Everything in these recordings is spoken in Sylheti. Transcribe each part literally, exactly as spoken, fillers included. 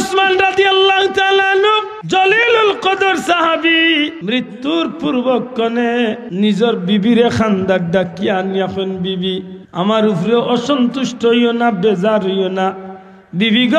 উসমান রাদিয়াল্লাহু তাআলা আনহু জলিলুল কদর সাহাবী, মৃত্যুর পূর্বক্ষণে নিজর বিবিরে খান্দাত ডাকিয়া আনিয়া কইন, "বিবি, আমার উপরে অসন্তুষ্ট অইও না, বেজার অইও না। বিবি গো,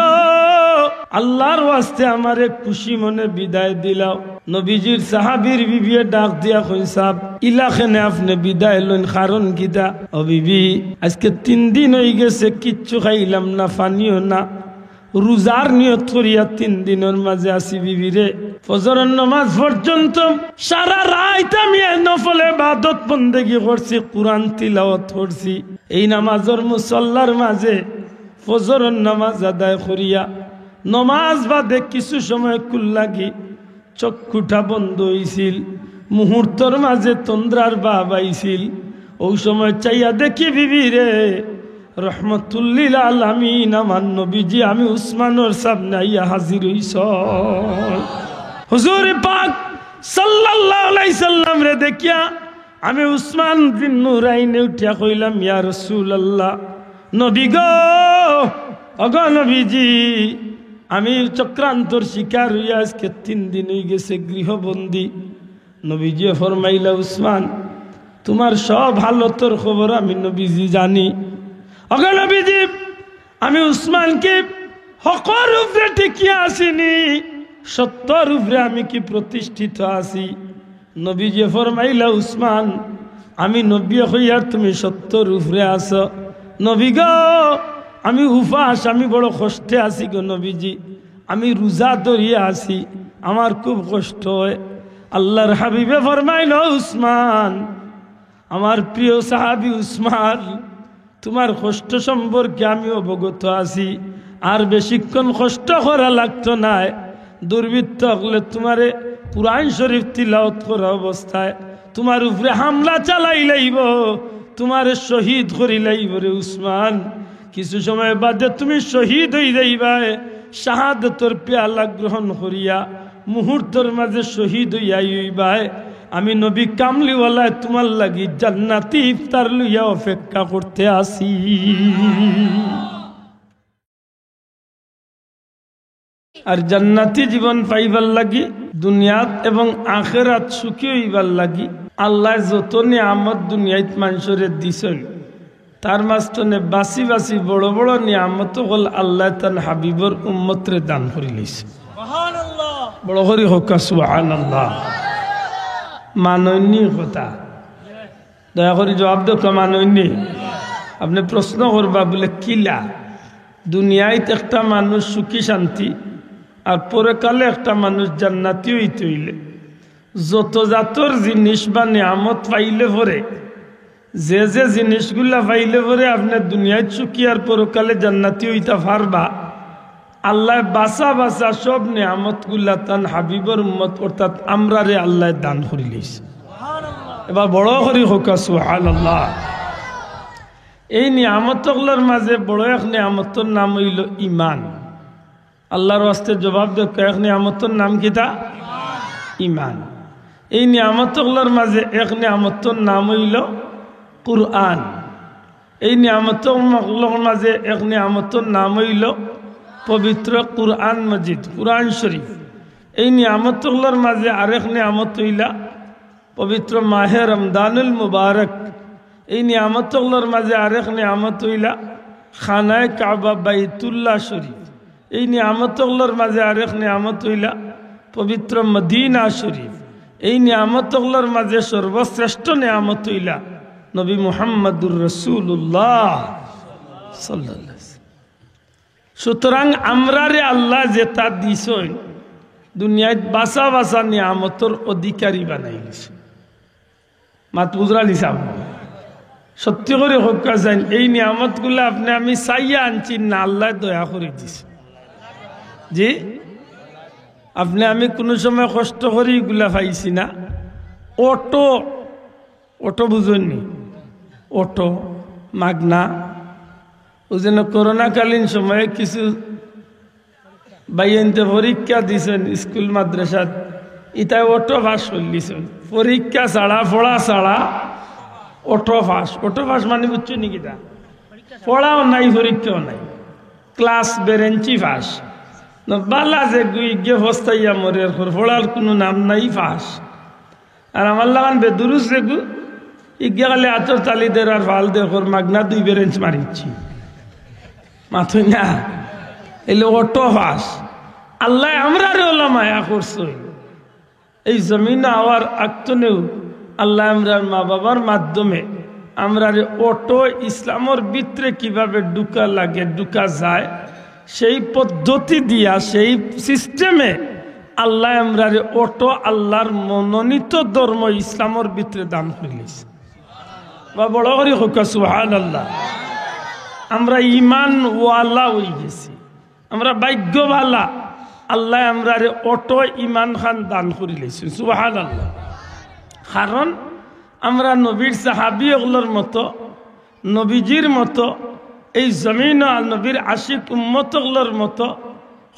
আল্লাহর ওয়াস্তে আমারে খুশি মনে বিদায় দিলাও।" নবীজির সাহাবীর বিবিয়ে ডাক দিয়া কইন, "সাব, ইলা কেনে আপনে বিদায় লইন, কারণ কিতা?" "ও বিবি, আজকে তিন দিন অইগেছে, কিচ্ছু খাইলাম না, পানিও না।" রোজার নিয়ত করিয়া তিন দিনর মাঝে আছি বিবিরে। ফজরর নামাজ পর্যন্ত সারা রাইত আমি এ নফল ইবাদত বন্দেগি করছি, কোরআন তিলাওয়াত করছি। এই নামাজর মুসল্লার মাঝে ফজরর নামাজ আদায় করিয়া নমাজ বাদে কিছু সময় কুল লাগি চক্ষুটা বন্ধ অইছিল। মুহূর্তর মাঝে তন্দ্রার ভাব আইছিল। অউ সময় চাইয়া দেখি বিবিরে, রহমতুল্লিল আলামিন আমার নবীজি আমি উসমানর সামনে আইয়া হাজির অইছইন। হুজুর পাক সাল্লাল্লাহু আলাইহি সাল্লামরে দেখিয়া আমি উসমান জিন্নুরাইনে উঠিয়া কইলাম, "ইয়া রাসূলুল্লাহ, নবী গো, ওগো নবীজি, আমি চক্রান্তর শিকার অইয়া আজকে তিন দিন অইগেছে গৃহবন্দী।" নবীজিয়ে ফরমাইলা, "উসমান, তুমার সব হালতর খবর আমি নবীজি জানি। ওগো নবীজি, আমি উসমানকে হকর উপরে টিকিয়া আছিনি, সত্যর উপরে আমি কি প্রতিষ্ঠিত আছি?" নবীজিয়ে ফরমাইলা, "উসমান, আমি নবীয়ে কইয়ার তুমি সত্যর উপরে আছো। নবী গো, আমি উপাস, আমি বড় কষ্টে আছি গো নবীজি, আমি রোজা ধরিয়া আছি, আমার খুব কষ্ট অয়।" আল্লাহর হাবিবে ফরমাইলা, "উসমান, আমার প্রিয় সাহাবী উসমান, তুমার কষ্ট সম্পর্কে আমি অবগত আছি, আর বেশিক্ষণ কষ্ট করা লাগতো নায়। দুর্বৃত্ত অকলে তুমারে কোরআন শরীফ তিলাওয়াত করা অবস্থায় তুমার উপরে হামলা চালাইলাইবো, তুমারে শহীদ করিলাইবো রে উসমান। কিছু সময় বাদে তুমি শহীদ অইযাইবায়, শাহাদতর পেয়ালা গ্রহণ করিয়া মুহূর্তর মাঝে শহীদ অইয়া অইবায়। আমি নবী কামলিওয়ালায় তুমার লাগি জান্নাতি ইফতার লইয়া অপেক্ষা করতে আছি।" আর জান্নাতি জীবন পাইবার লাগি, দুনিয়াত এবং আখেরাত সুখী অইবার লাগি আল্লায় যত নিয়ামত দুনিয়াত মানষরে দিছইন, তার মাঝখানে বাছি বাছি বড় বড় নিয়ামত অকল আল্লায় তান হাবিবর উম্মতরে দান করিলাইছে। বড় করি কউক্কা সুবহানাল্লাহ। মানইননি কথা? দয়া করি জবাব দেউক্কা, মানইননি? আপনে প্রশ্ন করবা বুলে, "কিলা? দুনিয়াত একটা মানুষ সুখী শান্তি, আর পরকালে একটা মানুষ জান্নাতি অইতে অইলে যত জাতর জিনিস বা নিয়ামত পাইলে পরে, যে যে জিনিসগুলা পাইলে পরে আপনে দুনিয়াত সুখী আর পরকালে জান্নাতি অইতা পারবা, আল্লায় বাছা বাছা সব নিয়ামতগুলা তান হাবিবর উম্মত অর্থাৎ আমরারে আল্লায় দান করিলাইছে।" এবার বড় করি কউক্কা সুবহানাল্লাহ। এই নিয়ামত অকলর মাঝে বড় এক নিয়ামতর নাম অইলো ইমান। আল্লাহর ওয়াস্তে জবাব দেউক্কা, এক নিয়ামতর নাম কিতা? ইমান। এই নিয়ামত অকলর মাঝে এক নিয়ামতর নাম অইলো কুরআন। এই নিয়ামত অকলর মাঝে এক নিয়ামতর নাম অইলো পবিত্র কুরআন মজিদ, কুরআন শরীফ। এই নিয়ামত অকলর মাঝে আরেক নিয়ামত অইলা পবিত্র মাহে রমজানুল মুবারক। এই নিয়ামত অকলর মাঝে আরেক নিয়ামত অইলা খানায়ে কাবা বাইতুল্লাহ শরীফ। এই নিয়ামত অকলর মাঝে আরেক নিয়ামত অইলা পবিত্র মদিনা শরীফ। এই নিয়ামত অকলর মাঝে সর্বশ্রেষ্ঠ নিয়ামত অইলা নবী মুহাম্মাদুর রাসূলুল্লাহ সাল্লাল্লাহু আলাইহি ওয়াসাল্লাম। সুতরাং আমরারে আল্লায় যেতা দিছইন, দুনিয়াত বাছা বাছা নিয়ামতর অধিকারী বানাইলিছইন। মাত বুঝরা নি সাব? সত্যি করি কউক্কা চাইন, এই নিয়ামতগুলা আপনে আমি চাইয়া আনছি না, আল্লায় দয়া করি দিছে। জি, আপনে আমি কুনু সময় কষ্ট করি ইগুলা পাইছি না। অটো, অটো বুঝইননি? অটো মাগনা। অউ যেন করোনাকালীন সময়ে কিছু ভাইয়াইন্তে পরীক্ষা দিছইন স্কুল মাদ্রাসাত, ইতায় অটো পাস করিলিছইন। পরীক্ষা ছাড়া, পড়া ছাড়া অটো পাস। অটো পাস মানে বুঝছো নি কিতা? পড়াও নাই, পরীক্ষাও নাই, ক্লাস বেরেঞ্চি পাস। না, বালা যেগু ইগে ফস্তাইয়া মরের, কর পড়ার কুনু নাম নাই, পাশ। আর আমার লাখান বেদুরুস যেগু, ইগে খালি আতর তালি দের আর ফাল দের, কর মাগনা দুই বেরেঞ্চ মারিছি। মাতইন না, এলো অটো পাশ। আল্লায় আমরারে অলা মায়া করছইন। এই জমিন আওয়ার আগ থনেউ আল্লায় আমরার মা বাবার মাধ্যমে আমরারে অটো ইসলামর ভিতরে কিভাবে ঢুকা লাগে, ঢুকা যায়, সেই পদ্ধতি দিয়া, সেই সিস্টেমে আল্লায় আমরারে অটো আল্লার মনোনীত ধর্ম ইসলামর ভিতরে দান করিলিছে। বা বড় করি কউক্কা সুবহানাল্লাহ। আমরা ইমানওয়ালা অইগেছি। আমরা ভাগ্য ভালা, আল্লায় আমরারে অটো ইমান খান দান করিলিছইন। সুবহানাল্লাহ। কারণ আমরা নবীর সাহাবী অকলর মতো, নবীজির মতো, এই জমিন আর নবীর আশিক উম্মত অকলর মতো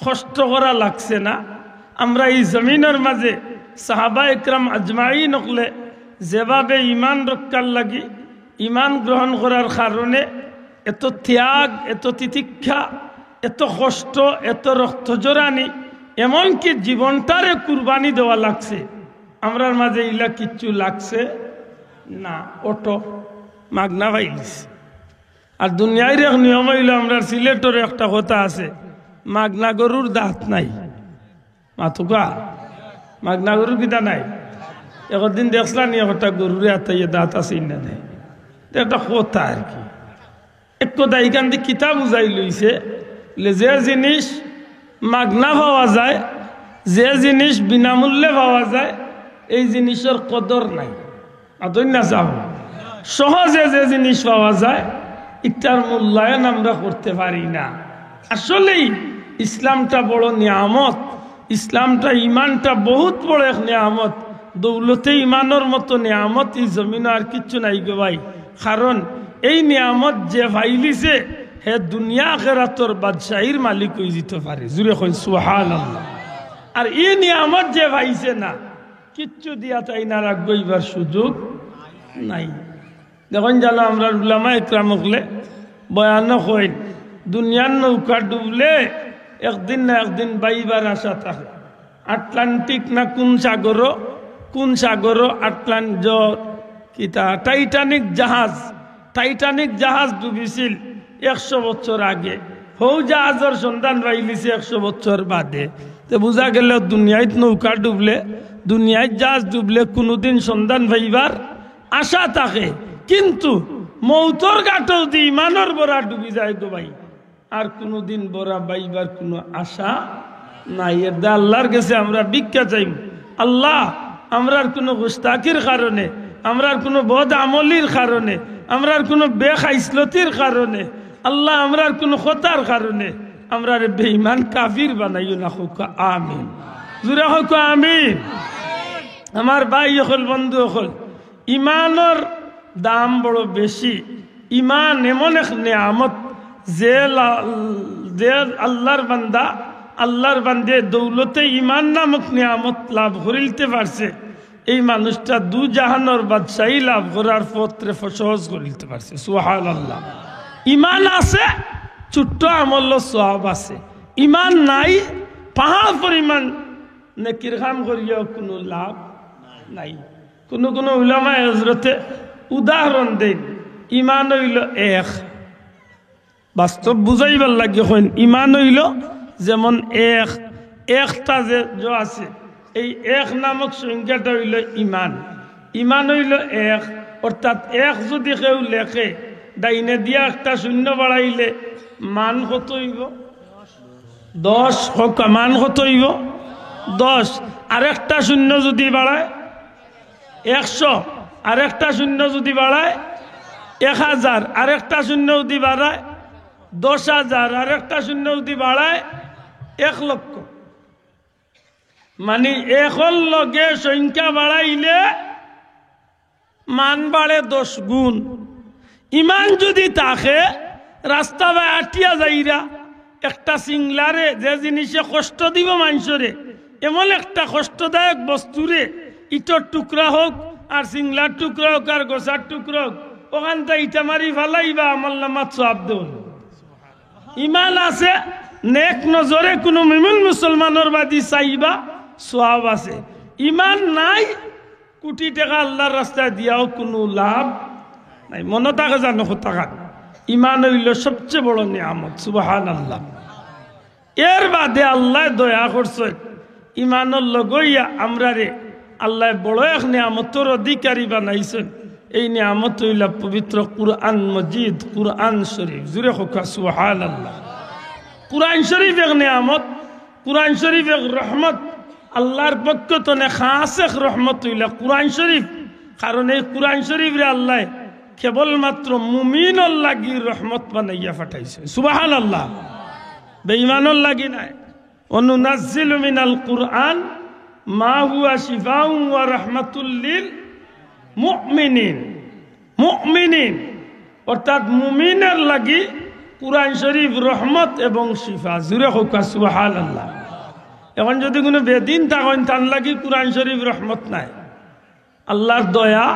কষ্ট করা লাগছে না। আমরা এই জমিনর মাঝে সাহাবা একরাম আজমাইন অকলে যেভাবে ইমান রক্ষার লাগি, ইমান গ্রহণ করার কারণে এত ত্যাগ, এত তিতিক্ষা, এত কষ্ট, এত রক্ত জড়ানি, এমনকি জীবনটারে কুরবানি দেওয়া লাগছে। আমরার মাঝে ইলা কিচ্ছু লাগছে না, অটো মাগনা পাইলিছি। আর দুনিয়ার এক নিয়ম অইলো, আমরার সিলেটর একটা কথা আছে, "মাগনা গরুর দাঁত নাই।" মাতউক্কা, মাগনা গরুর কিতা নাই? একদিন দেখছলানি একটা গরুরে আতাইয়া দাঁত আছে না নাই? তো একটা কথা আর কি। এক কথা ইখান দি কিতা বুঝাইল অইছে, যে জিনিস মাগনা পাওয়া যায়, যে জিনিস বিনামূল্যে পাওয়া যায়, এই জিনিসর কদর নাই। আদর না চাও, সহজে যে জিনিস পাওয়া যায়, ইটার মূল্যায়ন আমরা করতে পারি না। আসলেই ইসলামটা বড় নিয়ামত, ইসলামটা, ইমানটা বহুত বড় এক নিয়ামত। দৌলতে ইমানর মতো নিয়ামত এই জমিনো আর কিচ্ছু নাই গো ভাই। কারণ এই নিয়ামত যে পাইলিছে, হে দুনিয়া আখেরাতর বাদশাহীর মালিক অইযিতো পারে। জুরে কইন সুবহানাল্লাহ। আর ই নিয়ামত যে পাইছে না, কিচ্ছু দিয়া তাইন আর আগুয়াইবার সুযোগ নাই। দেখইন জানো, আমরার উলামা একরাম অকলে বয়ানো কইন, দুনিয়ার নৌকা ডুবলে একদিন না একদিন বাইবার আশা থাকে। আটলান্টিক না কুন সাগরো, কুন সাগরো আটলান-, জ-, কিতা, টাইটানিক জাহাজ, টাইটানিক জাহাজ ডুবিছিল একশো বছর আগে। হউ জাহাজর সন্ধান পাইলিছে একশো বছর বাদে। তে বুঝা গেল দুনিয়াত নৌকা ডুবলে, দুনিয়াত জাহাজ ডুবলে কুনুদিন সন্ধান পাইবার আশা থাকে, কিন্তু মৌতর ঘাটো যদি ইমানর ভরা ডুবি যায় গো ভাই, আর কুনুদিন ভরা পাইবার কুনু আশা নাই। এরদা আল্লার গেছে আমরা ভিক্ষা চাইমু, আল্লাহ, আমরার কুনু গুস্তাখির কারণে, আমরার কুনু বদ আমলির কারণে, আমরার কুনু বেখাইসলতির কারণে, আল্লাহ, আমরার কুনু খতার কারণে আমরারে বেঈমান কাফির বানাইও না। কউক্কা আমিন। জুরে কউক্কা আমিন। আমার ভাই অকল, বন্ধু অকল, ইমানর দাম বড় বেশি। ইমান এমন এক নিয়ামত, যে লা-, যে আল্লার বান্দা, আল্লার বান্দে দৌলতে ইমান নামক নিয়ামত লাভ করিলতে পারছে, এই মানুষটা দু জাহানর বাদশাহী লাভ করার পথরে ফ-, সহজ করিলতে পারছে। সুবহানাল্লাহ। ইমান আছে, ছোট্ট আমলর সওয়াব আছে। ইমান নাই, পাহাড় পরিমাণ নেকির কাম করিয়াও কুনু লাভ নাই। কুনু কুনু উলামায়ে হজরতে উদাহরণ দেইন, ইমান অইলো এক, বাস্তব বুঝাইবার লাগি কইন, ইমান অইলো যেমন এক, একটা যে, যে আছে, এই এক নামক সংখ্যাটা অইলো ইমান। ইমান অইলো এক, অর্থাৎ এক যদি কেউ লেখে, ডাইনে দিয়া একটা শূন্য বাড়াইলে মান কত অইবো? দশ। কউক্কা, মান কত অইবো? দশ। আরেকটা শূন্য যদি বাড়ায়, একশো। আরেকটা শূন্য যদি বাড়ায়, এক হাজার। আরেকটা শূন্য যদি বাড়ায়, দশ হাজার। আরেকটা শূন্য যদি বাড়ায়, এক লক্ষ। মানি, একর লগে সংখ্যা বাড়াইলে মান বাড়ে দশ গুণ। ইমান যদি থাকে, রাস্তা বায় আটিয়া যাইরা, একটা সিংলারে, যে জিনিসে কষ্ট দিবো মানষরে, এমন একটা কষ্টদায়ক বস্তুরে, ইটর টুকরা হউক, আর সিংলার টুকরা হউক, আর গোছার টুকরা হউক, অখানতা ইটা মারি ফালাইবা, আমলনামাত সওয়াব দেওন। ইমান আছে, নেক নজরে কুনু মুমিন মুসলমানর বাদি চাইবা, সওয়াব আছে। ইমান নাই, কুটি টেকা আল্লার রাস্তায় দিয়াও কুনু লাভ নাই। মনো থাকে জানো কথাখান, ইমান অইলো সবচে বড় নিয়ামত। সুবহানাল্লাহ। এর বাদে আল্লায় দয়া করছইন, ইমানর লগে অইয়া আমরারে আল্লায় বড় এক নিয়ামতর অধিকারী বানাইছইন। এই নিয়ামত অইলা পবিত্র কুরআন মজিদ, কুরআন শরীফ। জুরে কউক্কা সুবহানাল্লাহ। কুরআন শরীফ এক নিয়ামত, কুরআন শরীফ এক রহমত। আল্লার পক্ষ তনে খাস এক রহমত অইলা কুরআন শরীফ। কারণ এই কুরআন শরীফরে আল্লায় কেবলমাত্র মুমিনর লাগি রহমত বানাইয়া পাঠাইছে। সুবহানাল্লাহ। বেইমানর লাগি নায়। وننزل من القرآن ما هو شفاء ورحمة للمؤمنين। মুমিনিন, অর্থাৎ মুমিনর লাগি কুরআন শরীফ রহমত এবং শিফা। জুরে কউক্কা সুবহানাল্লাহ। এখন যদি কুনু বেদিন থাকইন, তান লাগি কুরআন শরীফ রহমত নায়, আল্লার দয়া।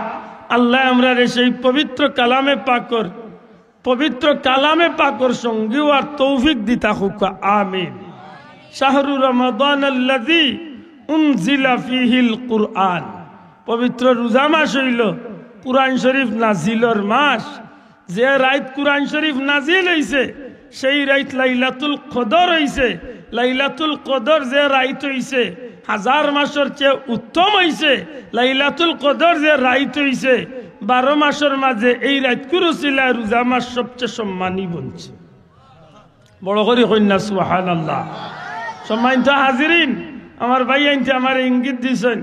আল্লায় আমরারে সেই পবিত্র কালামে পাকর, পবিত্র কালামে পাকর সঙ্গী অওয়ার তৌফিক দিতা কউক্কা, আমিন। شهر رمضان الذي أنزل فيه القرآن। পবিত্র রোজা মাস অইলো কুরআন শরীফ নাজিলর মাস। যে রাইত কুরআন শরীফ নাজিল অইছে, সেই রাইত লাইলাতুল কদর অইছে। লাইলাতুল কদর যে রাইত অইছে, হাজার মাসর চেয়ে উত্তম অইছে। লাইলাতুল কদর যে রাইত অইছে, বারো মাসর মাঝে এই রাইতকুর উছিলায় রোজা মাস সবচে সম্মানী বনছে। বড় করি কইন না সুবহানাল্লাহ। সম্মানিত হাজিরিন, আমার ভাইয়াইন্তে আমারে ইঙ্গিত দিছইন,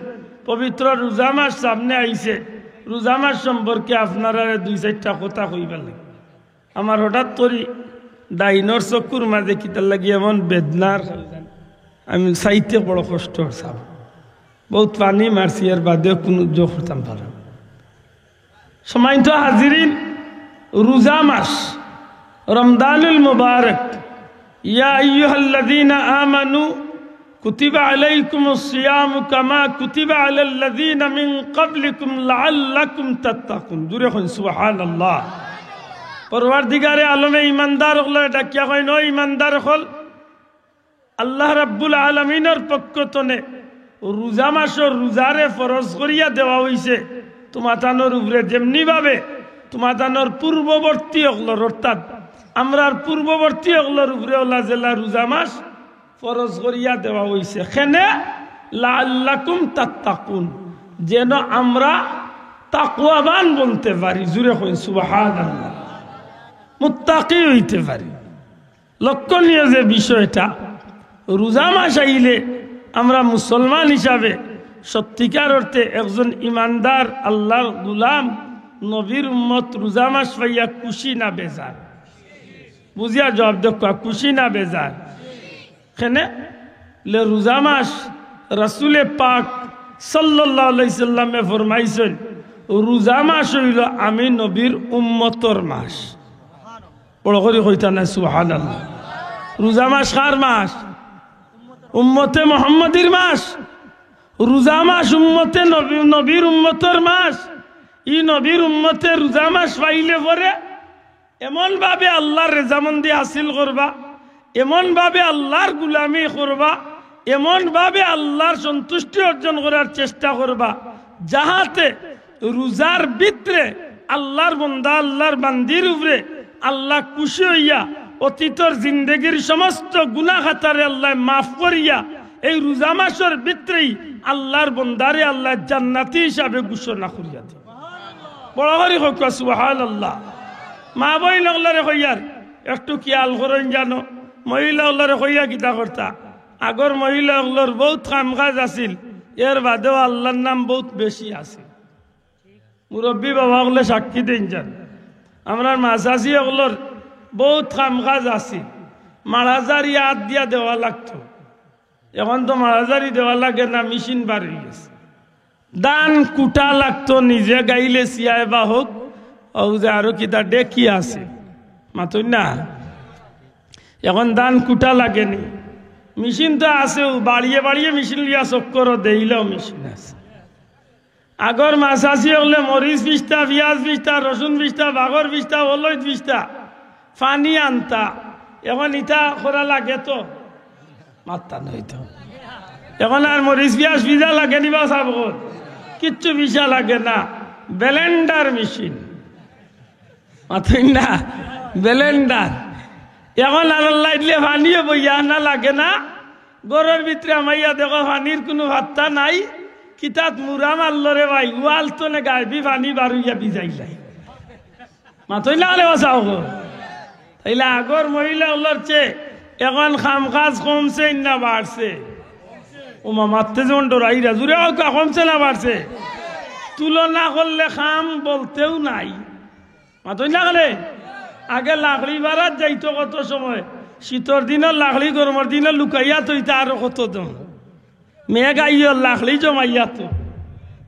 পবিত্র রোজা মাস সামনে আইছে, রোজা মাস সম্পর্কে আপনারারে দুই চাইরটা কথা কইবার লাগি। আমার হঠাৎ করি ডাইনর চকুর মাঝে কিতার লাগি এমন বেদনার, আমি চাইতে বড় কষ্ট অর সাব। বউত পানি মারছি, এর বাদেও কুনু জো করতাম পারলাম না। সম্মানিত হাজিরিন, রোজা মাস, রমজানুল মুবারক। يا أيها الذين آمنوا كتب عليكم الصيام كما كتب على الذين من قبلكم لعلكم تتقون। জুরে কইন সুবহানাল্লাহ। পরওয়ারদিগারে আলমে ইমানদার অকলরে ডাকিয়া কইন, ও ইমানদার অকল, আল্লাহ রাব্বুল আলামিনর পক্ষ তনে রোজা মাসর রোজারে ফরজ করিয়া দেওয়া অইছে তুমাতানর উপরে, যেমনি ভাবে তুমাতানর পূর্ববর্তী অকলর, অর্থাৎ আমরার পূর্ববর্তী অকলর উপরে অলা যেলা রোজা মাস ফরজ করিয়া দেওয়া অইছে। কেনে? লাআল্লাকুম তাত্তাকুন, যেন আমরা তাকওয়াবান বনতে পারি। জুরে কইন সুবহানাল্লাহ, মুত্তাকি অইতে পারি। লক্ষণীয় যে বিষয়টা, রোজা মাস আইলে আমরা মুসলমান হিসাবে সত্যিকার অর্থে একজন ইমানদার আল্লার গোলাম, নবীর উম্মত রোজা মাস পাইয়া খুশি না বেজার? বুঝিয়া জবাব দেউক্কা, খুশি না বেজার? কেনে? লে রোজা মাস রাসুলে পাক সাল্লাল্লাহু আলাইহি সাল্লামে ফরমাইছইন, রোজা মাস অইলো আমি নবীর উম্মতর মাস। বড় করি কইতা না সুবহানাল্লাহ। রোজা মাস কার মাস? উম্মতে মোহাম্মদীর মাস। রোজা মাস উম্মতে নবী, নবীর উম্মতর মাস। ই নবীর উম্মতে রোজা মাস পাইলে পরে এমন ভাবে আল্লার রেজামন্দি হাসিল করবা, এমন ভাবে আল্লার গুলামি করবা, এমন ভাবে আল্লার সন্তুষ্টি অর্জন করার চেষ্টা করবা, যাহাতে রোজার ভিতরে আল্লার বন্দা, আল্লার বান্দির উপরে আল্লা খুশি অইয়া অতীতর জিন্দেগির সমস্ত গুনা খাতারে আল্লায় মাফ করিয়া এই রোজা মাসর ভিতরেই আল্লার বন্দারে আল্লায় জান্নাতি হিসাবে ঘোষণা করিয়া দেয়। বড় করি কউক্কা সুবহানাল্লাহ। মা বইন অকলরে কইয়ার, একটু খিয়াল করইন জানো, মহিলা অকলরে কইয়া কিতা করতা? আগর মহিলা অকলর বউত কাম কাজ আছিল, এর বাদেও আল্লার নাম বউত বেশি আছিল। মুরব্বি বাবা অকলে সাক্ষী দেইন যান, আমরার মা চাচি অকলর বউত কাম কাজ আছিল, মাড়াজারি আত দিয়া দেওয়া লাগতো। এখন তো মাড়াজারি দেওয়া লাগে না, মেশিন বার অইগেছে। ধান কুটা লাগতো, নিজে গাইলে সিয়ায় বা হোক, অউ যে আরো কিতা ডেকি আছে, মাতইন না। এখন ধান কুটা লাগেনি, মেশিন তো আছে, অউ বাড়িয়ে বাড়িয়ে মেশিন লইয়া চক্করও দেইলেও মেশিন আছে। আগর মা চাচি অকলে মরিচ পিষতা, পিয়াজ পিষতা, রসুন পিষতা, বাগর পিষতা, অলইত পিষতা, পানি আনতা, এখন ইতা করা লাগে তো? মাত্তা নাই তো। এখন আর মরিচ পিয়াজ পিসা লাগে নি বা সাব? কিচ্ছু পিসা লাগে না। Blender machine. মাতইন না? ব্লেন্ডার। এখন আর আল্লাহ দিলে পানিও বইয়া না লাগে না। ঘরর ভিতরে হামাইয়া দেখো, পানির কুনু পাত্তা নাই। কিতাত মুরা মারলো রে ভাই, ওয়াল তনে গাইবি পানি বারইয়া ভিজাইলাই। মাতইন না রে বাসাও গো। তাইলে আগর মহিলা অকলর চেয়ে এখন কাম কাজ কমছে না বাড়ছে? ও মা, মাততে যেমন ডরাইরা, জুরে কউক্কা, কমছে না বাড়ছে? তুলনা করলে কাম বলতেও নাই। মাতইন না কেনে? আগে লাকড়ি বারাত যাইতো কত সময়, শীতর দিনও লাকড়ি, গরমর দিনও লুকাইয়া থইতা আরো কত জন। মেঘ আইও লাকড়ি জমাইয়া তো।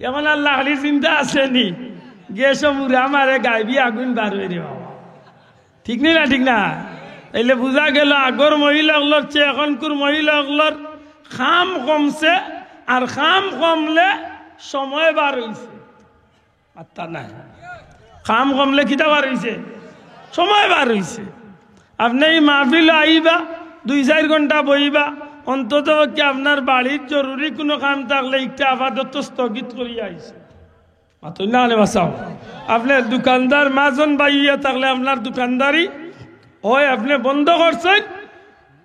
এখন আর লাকড়ির চিন্তা আছে নি? গ্যাসও মুরা মারে, গাইবি আগুন বারই রে বাবা। ঠিক নি না? ঠিক না? তাইলে বুঝা গেল আগর মহিলা অকলর চেয়ে এখনকুর মহিলা অকলর কাম কমছে, আর কাম কমলে সময় বারইছে। মাত্তা নাই। কাম কমলে কিতা বারইছে? সময় বারইছে। আপনে ই মাহফিলো আইবা, দুই চাইর ঘন্টা বইবা, অন্তত পক্ষে আপনার বাড়ির জরুরি কুনু কাম থাকলে ইকটা আপাতত স্থগিত করিয়া আইছে। মাতইন না কেনে বাসাও। আপনে দোকানদার মাজন ভাই অইয়া থাকলে আপনার দোকানদারি হয় আপনে বন্ধ করছইন,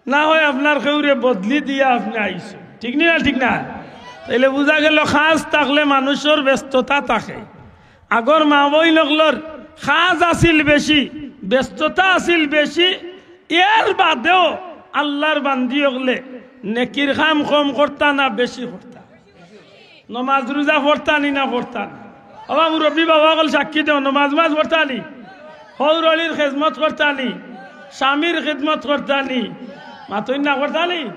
না হয় আপনার কেউরে বদলি দিয়া আপনে আইছইন। ঠিক নি না? ঠিক না? তাইলে বুঝা গেল কাজ থাকলে মানুষর ব্যস্ততা থাকে। আগর মা বইন অকলর কাজ আছিল বেশি, ব্যস্ততা আছিল বেশি, এর বাদেও আল্লার বান্দি অকলে নেকির কাম কম করতা না বেশি করতা? নমাজ রোজা পড়তা নি না পড়তা না? ও বা মুরব্বি বাবা অকল সাক্ষী দেও, নমাজ মাজ পড়তা নি? হউর হড়ির খেদমত করতা নি? স্বামীর খেদমত করতা নি? মাতইন না, করতা নি?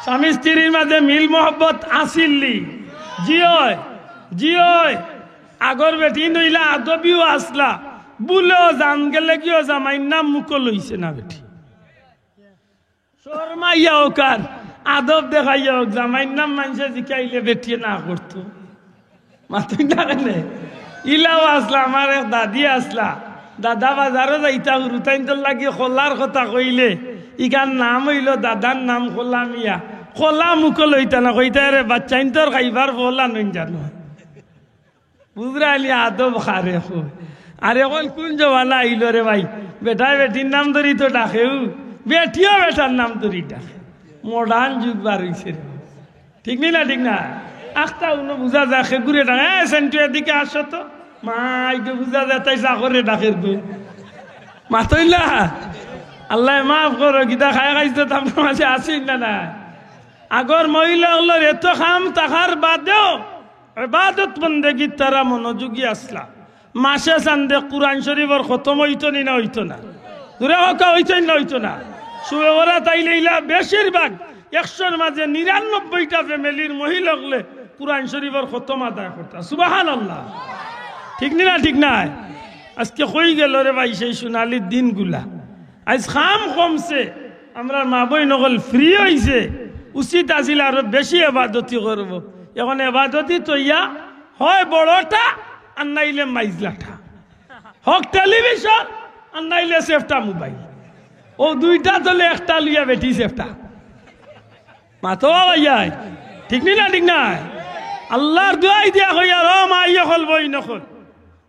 স্বামী স্ত্রীর মাঝে মিল মহব্বত আছিল নি? জি অয়, জি অয়। আগর বেটি নইলা আদবিও আছলা, বুলেও জান গেলে কিও জামাইর নাম মুখো লইছে না বেটি। শরমাইয়া অউক আর আদব দেখাইয়া অউক, জামাইর নাম মানষে জিকাইলে বেটিয়ে না করতো। মাতইন না কেনে? ইলাও আছলা, আমার এক দাদি আছলা, দাদা বাজারো যাইতা, হুরুতাইন্তর লাগি কলার কথা কইলে, ইখান নাম অইলো দাদার নাম কলা মিয়া। কলা মুখো লইতা না, কইতা, "এরে বাচ্চাইন্তর খাইবার ফল আনইন জানো।" বুঝরায় নি আদব কারে কয়। আর এখন কুন জমানা আইলো রে ভাই, বেটায় বেটির নাম ধরি তো ডাকেউ, বেটিও বেটার নাম ধরি ডাকে। মডার্ন যুগ বারইছে রে। ঠিক নি না? ঠিক না? আখতা উনো বুঝা যায়, কেগুরে ডাকে, "এ সেন্টু, এদিকে আসো তো।" মাই গো, বুঝা যায় তাই চাকররে ডাকের গো। মাতইন না? আল্লায় মাফ করো, কিতা খায় খাইছে তো আপনার মাঝে আছইন না, না? আগর মহিলা অকলর এত কাম থাকার বাদেও এবাদত বন্দেগীত তারা মনোযোগী আছলা। মাসে চান্দে কুরআন শরীফর খতম অইতো নি না অইতো না? জুরে কউক্কা, অইতো নি না অইতো না? শবে বরাত আইলে ইলা বেশিরভাগ একশোর মাঝে নিরানব্বইটা ফ্যামিলির মহিলা অকলে কুরআন শরীফর খতম আদায় করতা। সুবহানাল্লাহ। ঠিক নি না? ঠিক নায়? আজকে কই গেল রে ভাই সেই সোনালি দিনগুলা? আইজ কাম কমছে, আমরার মা বইন অকল ফ্রি অইছে, উচিত আছিল আরো বেশি এবাদতি করবো। এখন এবাদতি তইয়া হয় বড়টা আর নাইলে মাইজলাটা, হক টেলিভিশন আর নাইলে সেফটা মোবাইল। অউ দুইটা তলে একটা লইয়া বেটি সেফটা। মাতো ভাইয়াই, ঠিক নি না? ঠিক নায়? আল্লার দুয়াই দিয়া কইয়ার, ও মাই অকল, বইন অকল,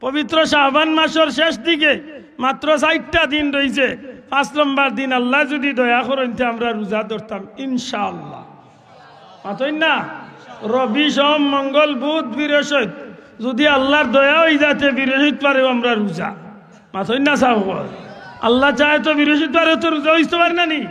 পবিত্র শাবান মাসর শেষ দিকে মাত্র চাইরটা দিন রইছে। পাঁচ নম্বর দিন আল্লায় যুদি দয়া করইন তে আমরা রোজা ধরতাম ইনশাআল্লাহ। মাতইন না? রবি, সোম, মঙ্গল, বুধ, বৃহস্পতি, যুদি আল্লার দয়া অইযায় তে বৃহস্পতিবারেও আমরা রোজা। মাতইন না সাব? আল্লা চায় তো বৃহস্পতিবারেও তো রোজা অইতো পারে না নি?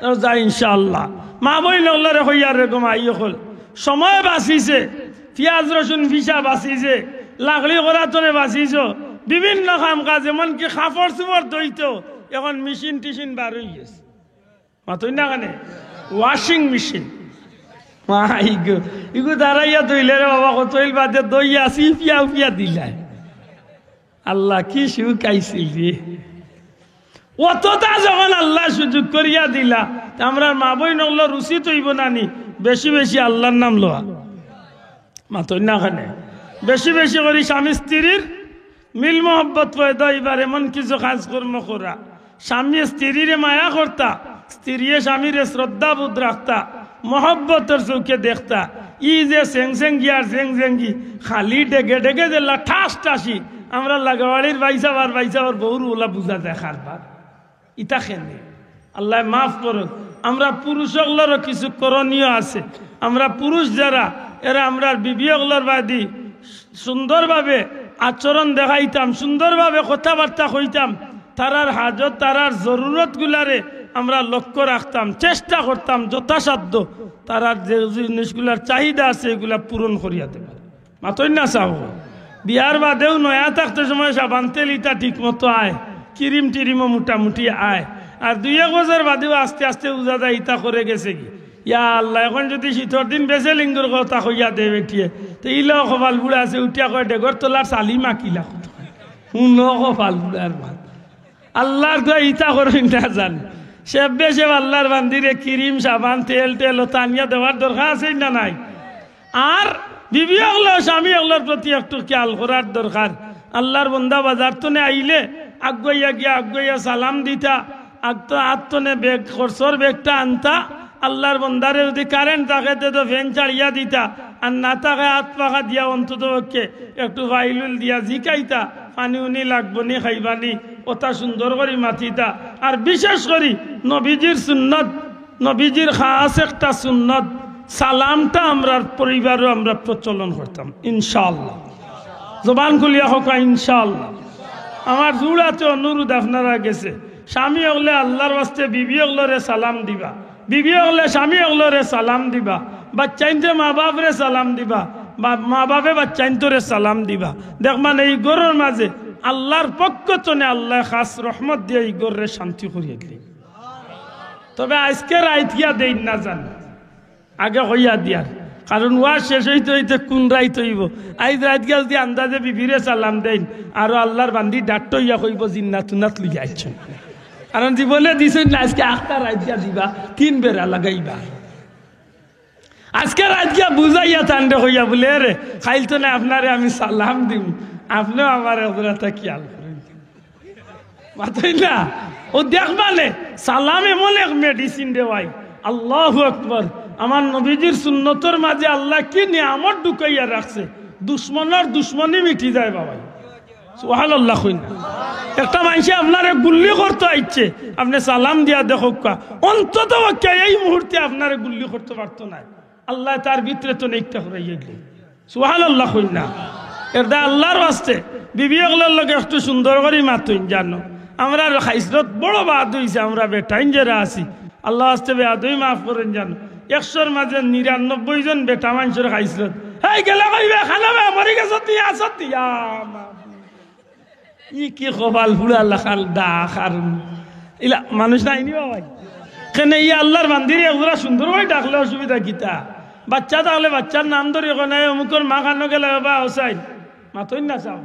রোজা ইনশাআল্লাহ। মা বইন অকলরে কইয়ার রে গো মাই অকল, সময় বাচিছে, পিয়াজ রসুন পিসা বাচিছে, লাকড়ি করাতনে বাচিছো, বিভিন্ন কাম কাজ, এমনকি কাপড় চোপড় ধইতো, এখন মেশিন টেশিন বার অইগেছে। মাতইন না কেনে? Washing machine. মা ইগু, ইগু দাঁড়াইয়া ধইলে রে বাবা, কত ইল বাদে ধইয়া চিপিয়া উপিয়া দিলায়। আল্লা, কি সুখ আইছিল রে। অতটা যখন আল্লায় সুযোগ করিয়া দিলা, তে আমরার মা বইন অকলর উচিত অইবো না নি বেশি বেশি আল্লার নাম লওয়া? মাতইন না কেনে? বেশি বেশি করি স্বামী স্ত্রীর মিল মহব্বত পয়দা অইবার এমন কিছু কাজকর্ম করা। স্বামী স্ত্রীরে মায়া করতা, স্ত্রীয়ে স্বামীরে শ্রদ্ধাবোধ রাখতা, মহব্বতর চউখে দেখতা। ই যে সেং সেঙ্গি আর জেং জেঙ্গি, খালি ডেগে ডেগে যেলা ঠাস ঠাসি, আমরা লাগাবাড়ির ভাইসাব আর ভাইসাবর বউর ওলা বুঝা যায় কারবার। ইতা কেনে? আল্লায় মাফ করউক। আমরা পুরুষ অকলরও কিছু করণীয় আছে। আমরা পুরুষ যারা, এরা আমরার বিবি অকলর বাদি সুন্দরভাবে আচরণ দেখাইতাম, সুন্দরভাবে কথাবার্তা কইতাম, তারার হাজত, তারার জরুরতগুলারে আমরা লক্ষ্য রাখতাম, চেষ্টা করতাম যথাসাধ্য তারার যে জিনিসগুলার চাহিদা আছে এগুলা পূরণ করিয়া দেবার। মাতইন না চাও। বিয়ার বাদেও নয়া থাকতে সময় সাবান তেল ইতা ঠিক মতো আয়, ক্রিম টিরিমও মোটামুটি আয়, আর দুই এক বছর বাদেও আস্তে আস্তে বুঝা যায় ইতা করে গেছে কি। ইয়া আল্লাহ, এখন যদি শীতর দিন বেছে লিঙ্গুর কথা কইয়া দে বেটিয়ে, তে ইলাও কপাল বুড়া আছে, উঠিয়া কয়, "ডেগর তলার চালি মাকিলা কত।" হুনো কপাল বুড়ার মাত। আল্লাহর দোয়া ইতা করইন না জান। সে বেশে আল্লাহর বান্দিরে ক্রিম, সাবান, তেল টেল ও টানিয়া দেওয়ার দরকার আছে না নাই? আর বিবি অকলর, স্বামী অকলর প্রতি একটু খেয়াল করার দরকার। আল্লাহর বন্দা বাজার তনে আইলে আগুয়াইয়া গিয়া আগুয়াইয়া সালাম দিতা, আগ তো আত তনে ব্যাগ, খরচর ব্যাগটা আনতা। আল্লাহর বন্দারে যদি কারেন্ট থাকে তে তো ফ্যান ছাড়িয়া দিতা, আর না থাকে আত পাখা দিয়া অন্তত পক্ষে একটু ফাইলুল দিয়া জিকাইতা, পানি উনি লাগবো নি, খাইবা নি, ওটা সুন্দর করি মাতিতা। আর বিশেষ করি নবীজির সুন্নত, নবীজির খাস একটা সুন্নত, সালামটা আমরার পরিবারও আমরা প্রচলন করতাম ইনশাআল্লাহ। জবান খুলিয়া কউক্কা ইনশাআল্লাহ। আমার জোর আছে অনুরোধ আপনারার গেছে, স্বামী অকলে আল্লাহর ওয়াস্তে বিবি অকলরে সালাম দিবা, বিবি অকলে স্বামী অকলরে সালাম দিবা, বাচ্চাইন্তে মা বাপরে সালাম দিবা, বা মা বাপে বাচ্চাইন্তরে সালাম দিবা। দেখবা নে ই ঘরর মাঝে আল্লাহর পক্ষ তনে আল্লায় খাস রহমত দিয়া ই ঘররে শান্তি করিয়া দিলে। তবে আইজকে রাইত গিয়া দেইন না জান, আগে কইয়া দিয়ার, কারণ ওয়াজ শেষ অইতে অইতে কুন রাইত অইবো। আইজ রাইত গিয়া যদি আন্দাজে বিবিরে সালাম দেইন, আরো আল্লাহর বান্দি ডাট্ট অইয়া কইবো, "জিন্নাত উন্নাত লইয়া আইছইন।" কারণ জীবনে দিছইন না, আইজকে আখতা রাইত গিয়া দিবা, তিন বেড়া লাগাইবা। আইজকে রাইত গিয়া বুঝাইয়া তানরে কইয়া বুলে, "রে, কাইল তনে আপনারে আমি সালাম দিমু, আপনেও আমার এগুলাটা খেয়াল করইন।" মাতইন না? ও দেখবা নে, সালাম এমন এক medicine রে ভাই। আল্লাহু আকবার। আমার নবীজির সুন্নতর মাঝে আল্লায় কি নিয়ামত ঢুকাইয়া রাখছে, দুশমনর দুশমনি মিটি যায় বাবাই। সুবহানাল্লাহ কইন না। একটা মানষে আপনারে গুল্লি করতো আইছে, আপনে সালাম দিয়া দেখউক্কা, অন্তত পক্ষে এই মুহূর্তে আপনারে গুল্লি করতো পারতো নায়। আল্লায় তার ভিতরে তো নেকটা করাইয়া দিলে। সুবহানাল্লাহ কইন না। এরদায় আল্লাহর ওয়াস্তে বিবি অকলর লগে একটু সুন্দর করি মাতইন জানো। আমরার খাইছলত বড় বাদ অইছে, আমরা বেটাইন যেরা আছি, আল্লাহর ওয়াস্তে বেয়াদবি মাফ করইন জানো। একশোর মাঝে নিরানব্বই জন বেটা মানষর খাইছলত। "হেই গেলা কইবে, খানা বে, মরি গেছত নি, আছত নি?" ইয়া মা। ই কি কপাল ফুড়া লাখান ডাক আর ইলা মানুষ নাই নি বাবাই। কেনে ই আল্লাহর বান্দিরে একজোড়া সুন্দর করি ডাকলে অসুবিধা কিতা? বাচ্চা থাকলে বাচ্চার নাম ধরি কয় না, "এ অমুকর মা খানো গেলা বা হোসাইন।" মাতইন না চাও।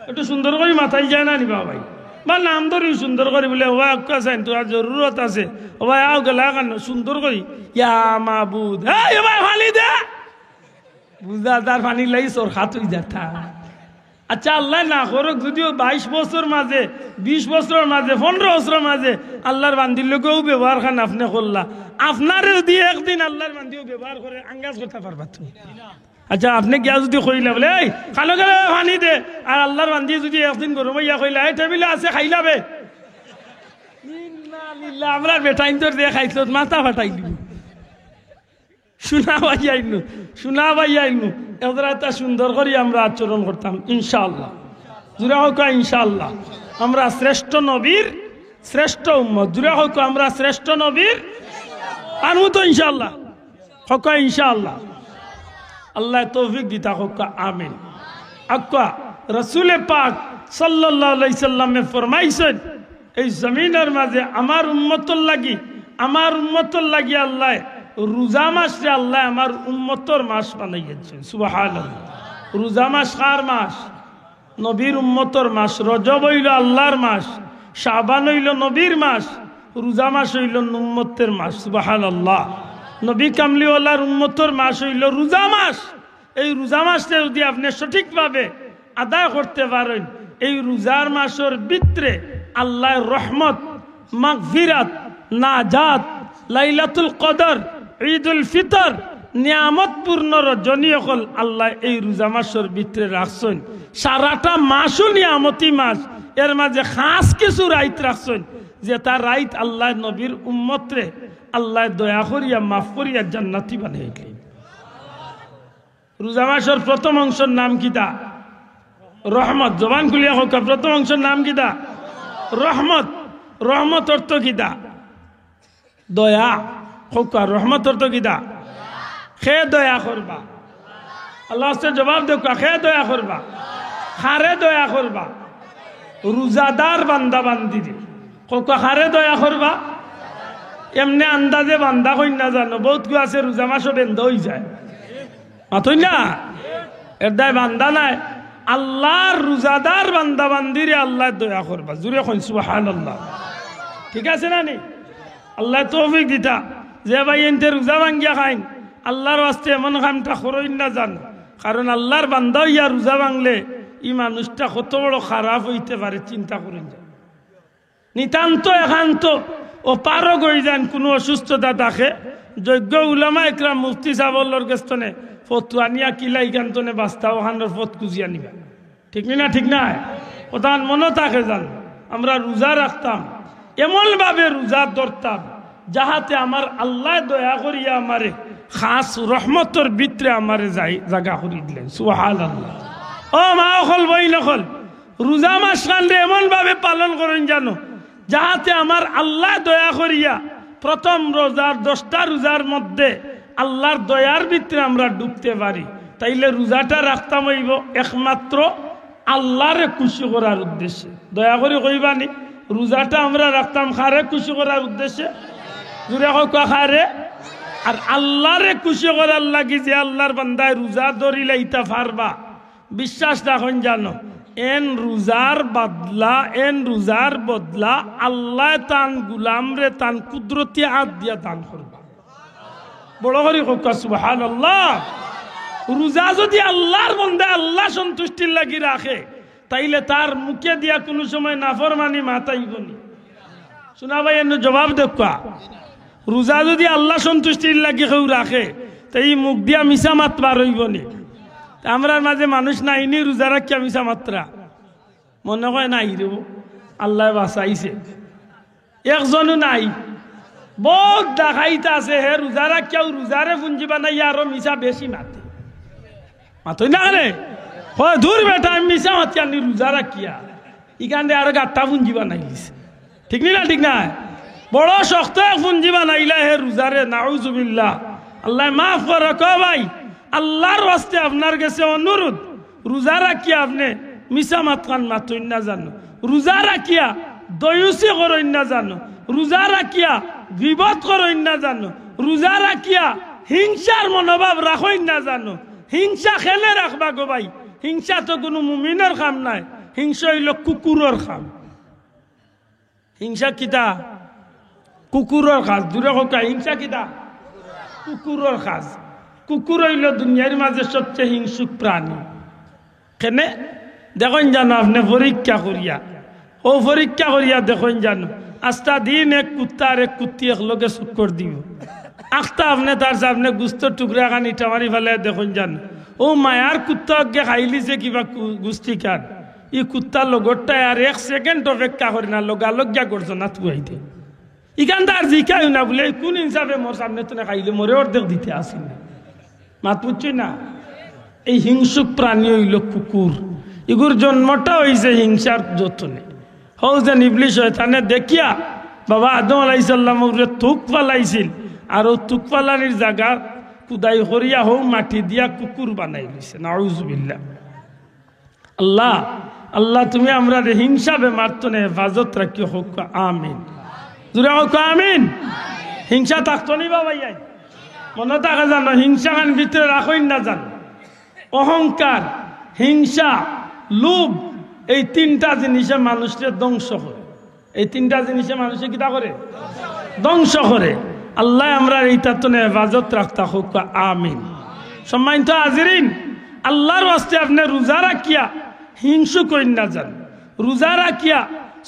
একটু সুন্দর করি মাতাই যায় না নি বাবাই? বা নাম ধরি সুন্দর করি বুলে, "ওবা আউক্কা চাইন, তোর জরুরত আছে। ওবা আও গেলা খানো সুন্দর করি।" ইয়া মাবুদ, "এই ওবা পানি দে।" বুঝা তার পানি লাই সরখাত অই যাতা। আচ্ছা, আল্লায় না করউক, যদিও বাইশ বছর মাঝে, বিশ বছরর মাঝে, পনেরো বছরর মাঝে আল্লাহর বান্দির লগেও ব্যবহার খান আপনে করলা, আপনারে যদি একদিন আল্লাহর বান্দিও ব্যবহার করে, আঙ্গাজ করতা পারবা তো? আচ্ছা, আপনে গিয়া যদি কইলা বুলে, "এই, খানো গেলা পানি দে," আর আল্লাহর বান্দি যদি একদিন গরম অইয়া কইলা, "এই টেবিলে আছে, খাইলা বে।" ইন্না লিল্লাহ, আমরার বেটাইন্তর যে খাইছলত, মাথা ফাটাইলিবো। শুনা ভাই আইনু, শুনা ভাই আইনু, এরা এতা সুন্দর করি আমরা আচরণ করতাম ইনশাআল্লাহ। জুরে কউক্কা ইনশাআল্লাহ। আমরা শ্রেষ্ঠ নবীর শ্রেষ্ঠ উম্মত। জুরে কউক্কা আমরা শ্রেষ্ঠ নবীর, পারমু তো ইনশাআল্লাহ। কউক্কা ইনশাআল্লাহ। আল্লায় তৌফিক দিতা কউক্কা, আমিন। আউক্কা, রাসূলে পাক সাল্লাল্লাহু আলাইহি সাল্লামে ফরমাইছইন, এই জমিনর মাঝে আমার উম্মতর লাগি, আমার উম্মতর লাগি আল্লায় রোজা মাসরে আল্লায় আমার উম্মতর মাস বানাইয়া দিছইন। সুবহানাল্লাহ। রোজা মাস কার মাস? নবীর উম্মতর মাস। রজব অইলো আল্লাহর মাস, শাবান অইলো নবীর মাস, রোজা মাস অইলো উম্মতের মাস। সুবহানাল্লাহ। নবী কামলিওয়ালার উম্মতর মাস অইলো রোজা মাস। এই রোজা মাসটা যদি আপনে সঠিকভাবে আদায় করতে পারইন, এই রোজার মাসর ভিতরে আল্লাহর রহমত, মাগফিরাত, নাজাত, লাইলাতুল কদর, ঈদুল ফিতর, নিয়ামতপূর্ণ রজনী অকল আল্লায় এই রোজা মাসর ভিতরে রাখছইন। সারাটা মাসও নিয়ামতি মাস, এর মাঝে খাস কিছু রাইত রাখছইন, যেটা রাইত আল্লায় নবীর উম্মতরে আল্লায় দয়া করিয়া মাফ করিয়া জান্নাতি বানাইলেন। রোজা মাসর প্রথম অংশর নাম কিতা? রহমত। জবান খুলিয়া কউক্কা, প্রথম অংশর নাম কিতা? রহমত। রহমত অর্থ কিতা? দয়া। কউক্কা, রহমত অর্থ কিতা? কে দয়া করবা? আল্লার ওয়াস্তে জবাব দেউক্কা, কে দয়া করবা? কারে দয়া করবা? রোজাদার বান্দা বান্দিরে। কউক্কা, কারে দয়া করবা? এমনে আন্দাজে বান্দা কইন না জানো, বউত গু আছে রোজা মাসও বেন্দা অইযায়। মাতইন না? এর দায় বান্দা নায়। আল্লার রোজাদার বান্দা বান্দিরে আল্লায় দয়া করবা। জুরে কইন সুবহানাল্লাহ। ঠিক আছে না নি? আল্লায় তৌফিক দিতা। যে ভাইয়াইন্তে রোজা ভাঙ্গিয়া খাইন, আল্লার ওয়াস্তে এমন কামটা করইন না জানো। কারণ আল্লার বান্দা অইয়া রোজা ভাঙলে ই মানুষটা কত বড় খারাপ অইতে পারে, চিন্তা করইন যান। নিতান্ত একান্ত অপারগ অইযাইন, কুনু অসুস্থতা থাকে, যোগ্য উলামা একরাম মুফতি সাবর গেছ থনে ফতোয়া নিয়া কিলা ইখান থনে বাস্তা অখানর পথ খুজিয়া নিবা। ঠিক নি না? ঠিক নায়? অতান মনো থাকে যান, আমরা রোজা রাখতাম, এমন ভাবে রোজা ধরতাম, যাহাতে আমার আল্লায় দয়া করিয়া আমারে খাস রহমতর ভিতরে আমারে জাগা করি দিলাইন। সুবহানাল্লাহ। ও মা অকল, বইন অকল, রোজা মাসখানরে এমন ভাবে পালন করইন জানো, যাহাতে আমার আল্লায় দয়া করিয়া প্রথম রোজার, দশটা রোজার মধ্যে আল্লার দয়ার ভিতরে আমরা ঢুকতে পারি। তাইলে রোজাটা রাখতাম অইবো একমাত্র আল্লারে খুশি করার উদ্দেশ্যে। দয়া করি কইবা নি, রোজাটা আমরা রাখতাম কারে খুশি করার উদ্দেশ্যে? জুরে কউক্কা, কারে? আর আল্লারে খুশি করার লাগি যে আল্লার বান্দায় রোজা ধরিলাইতা পারবা, বিশ্বাস রাখইন জানো, এন রোজার বদলা, এন রোজার বদলা আল্লায় তান গুলামরে তান কুদরতি আত দিয়া দান করবা। বড় করি কউক্কা সুবহানাল্লাহ। রোজা যুদি আল্লার বান্দায় আল্লা সন্তুষ্টির লাগি রাখে, তাইলে তার মুখে দিয়া কুনু সময় নাফরমানি মাত আইবো নি? শুনা ভাই, এনু জবাব দেউক্কা। রোজা যুদি আল্লা সন্তুষ্টির লাগি কেউ রাখে, তে ই মুখ দিয়া মিছা মাত বার অইবো নি? তে আমরার মাঝে মানুষ নাই নি রোজা রাখিয়া মিছা মাতরা? মনো কয় নাই রে, আল্লায় বাচাইছে। একজনও নাই। বউত ডাকাইত আছে, হে রোজা রাখিয়াও রোজারে পুঞ্জি বানাইয়া আরো মিছা বেশি মাতে। মাতইন না কেনে? কয়, "দূর বেটা, আমি মিছা মাতিয়ার নি রোজা রাখিয়া।" ইখানরে আরো গাট্টা পুঞ্জি বানাইলিছে। ঠিক নি না? ঠিক নায়? বড় শক্ত এক পুঞ্জি বানাইলা হে রোজারে, নাউজুবিল্লাহ। আল্লায় মাফ করউক ভাই, আল্লার ওয়াস্তে আপনার গেছে অনুরোধ, রোজা রাখিয়া আপনে মিছা মাতখান মাতইন না জানো, রোজা রাখিয়া দয়ুসি করইন না জানো, রোজা রাখিয়া গিবত করইন না জানো, রোজা রাখিয়া হিংসার মনোভাব রাখইন না জানো। হিংসা কেনে রাখবা গো ভাই? হিংসা তো কুনু মুমিনর কাম নায়, হিংসা অইলো কুকুরর কাম। হিংসা কিতা? কুকুরর কাজ। জুরে কউক্কা, হিংসা কিতা? কুকুরর কাজ। কুকুর অইলো দুনিয়ার মাঝে সবচেয়ে হিংসুক প্রাণী। কেনে? দেখইন জানো আপনে পরীক্ষা করিয়া, অউ পরীক্ষা করিয়া দেখইন জানো, আস্তা দিন এক কুত্তা আর এক কুত্তি একলগে চক্কর দিবো। আখতা আপনে তার সামনে গুস্তর টুকরা খান ইটা মারি ফালাইয়া দেখইন জানো, অউ মায়ার কুত্তা অগে খাইলিছে কিবা গু-, গুস্তি খান, ই কুত্তার লগরটায় আর এক second অপেক্ষা করে না, লগালগ গিয়া গর্দনাত পুয়াই দে। ইখান তার জিকাইও না বুলে, "ই কুন ইনসাফে মোর সামনে থনে খাইলে মোরে অর্ধেক দিতে আসিল না?" মাত বুঝছইন না? এই হিংসুক প্রাণী অইলো কুকুর। ইগুর জন্মটা অইছে হিংসার যতনে। হউ যেন ইবলিস শয়তানে দেখিয়া বাবা আদম আলাইহিস সালামর উপরে থুক ফালাইছিল, আর অউ থুক ফালানির জাগা খুদাই করিয়া হউ মাটি দিয়া কুকুর বানাইলিছে। নাউজুবিল্লাহ। আল্লাহ, আল্লাহ, তুমি আমরারে হিংসা বেমার থনে হেফাজত রাখিও, কউক্কা আমিন। জুরে কউক্কা আমিন। হিংসা থাকতো নি বাবা ইয়াই? মনো থাকে জানো, হিংসা খান ভিতরে রাখইন না জানো। অহংকার, হিংসা, লোভ, এই তিনটা জিনিসে মানুষরে ধ্বংস করে। এই তিনটা জিনিসে মানুষরে কিতা করে? ধ্বংস করে। আল্লায় আমরারে ইতার থনে হেফাজত রাখতা, কউক্কা আমিন। সম্মানিত হাজিরিন, আল্লার ওয়াস্তে আপনে রোজা রাখিয়া হিংসুক অইন না জানো, রোজা রাখিয়া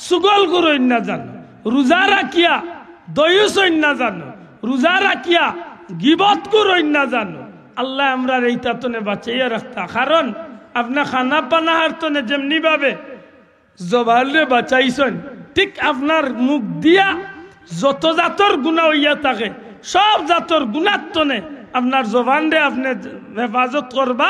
চুগলখুর অইন না জানো, রোজা রাখিয়া দয়ুস অইন না জানো, রোজা রাখিয়া গিবতখুর অইন না জানো। আল্লায় আমরারে ইতা তনে বাঁচাইয়া রাখতা। কারণ আপনে খানা পানাহার তনে যেমনি ভাবে জবানরে বাঁচাইছইন, ঠিক আপনার মুখ দিয়া যত জাতর গুনা অইয়া থাকে, সব জাতর গুনার তনে আপনার জবানরে আপনে হেফাজত করবা।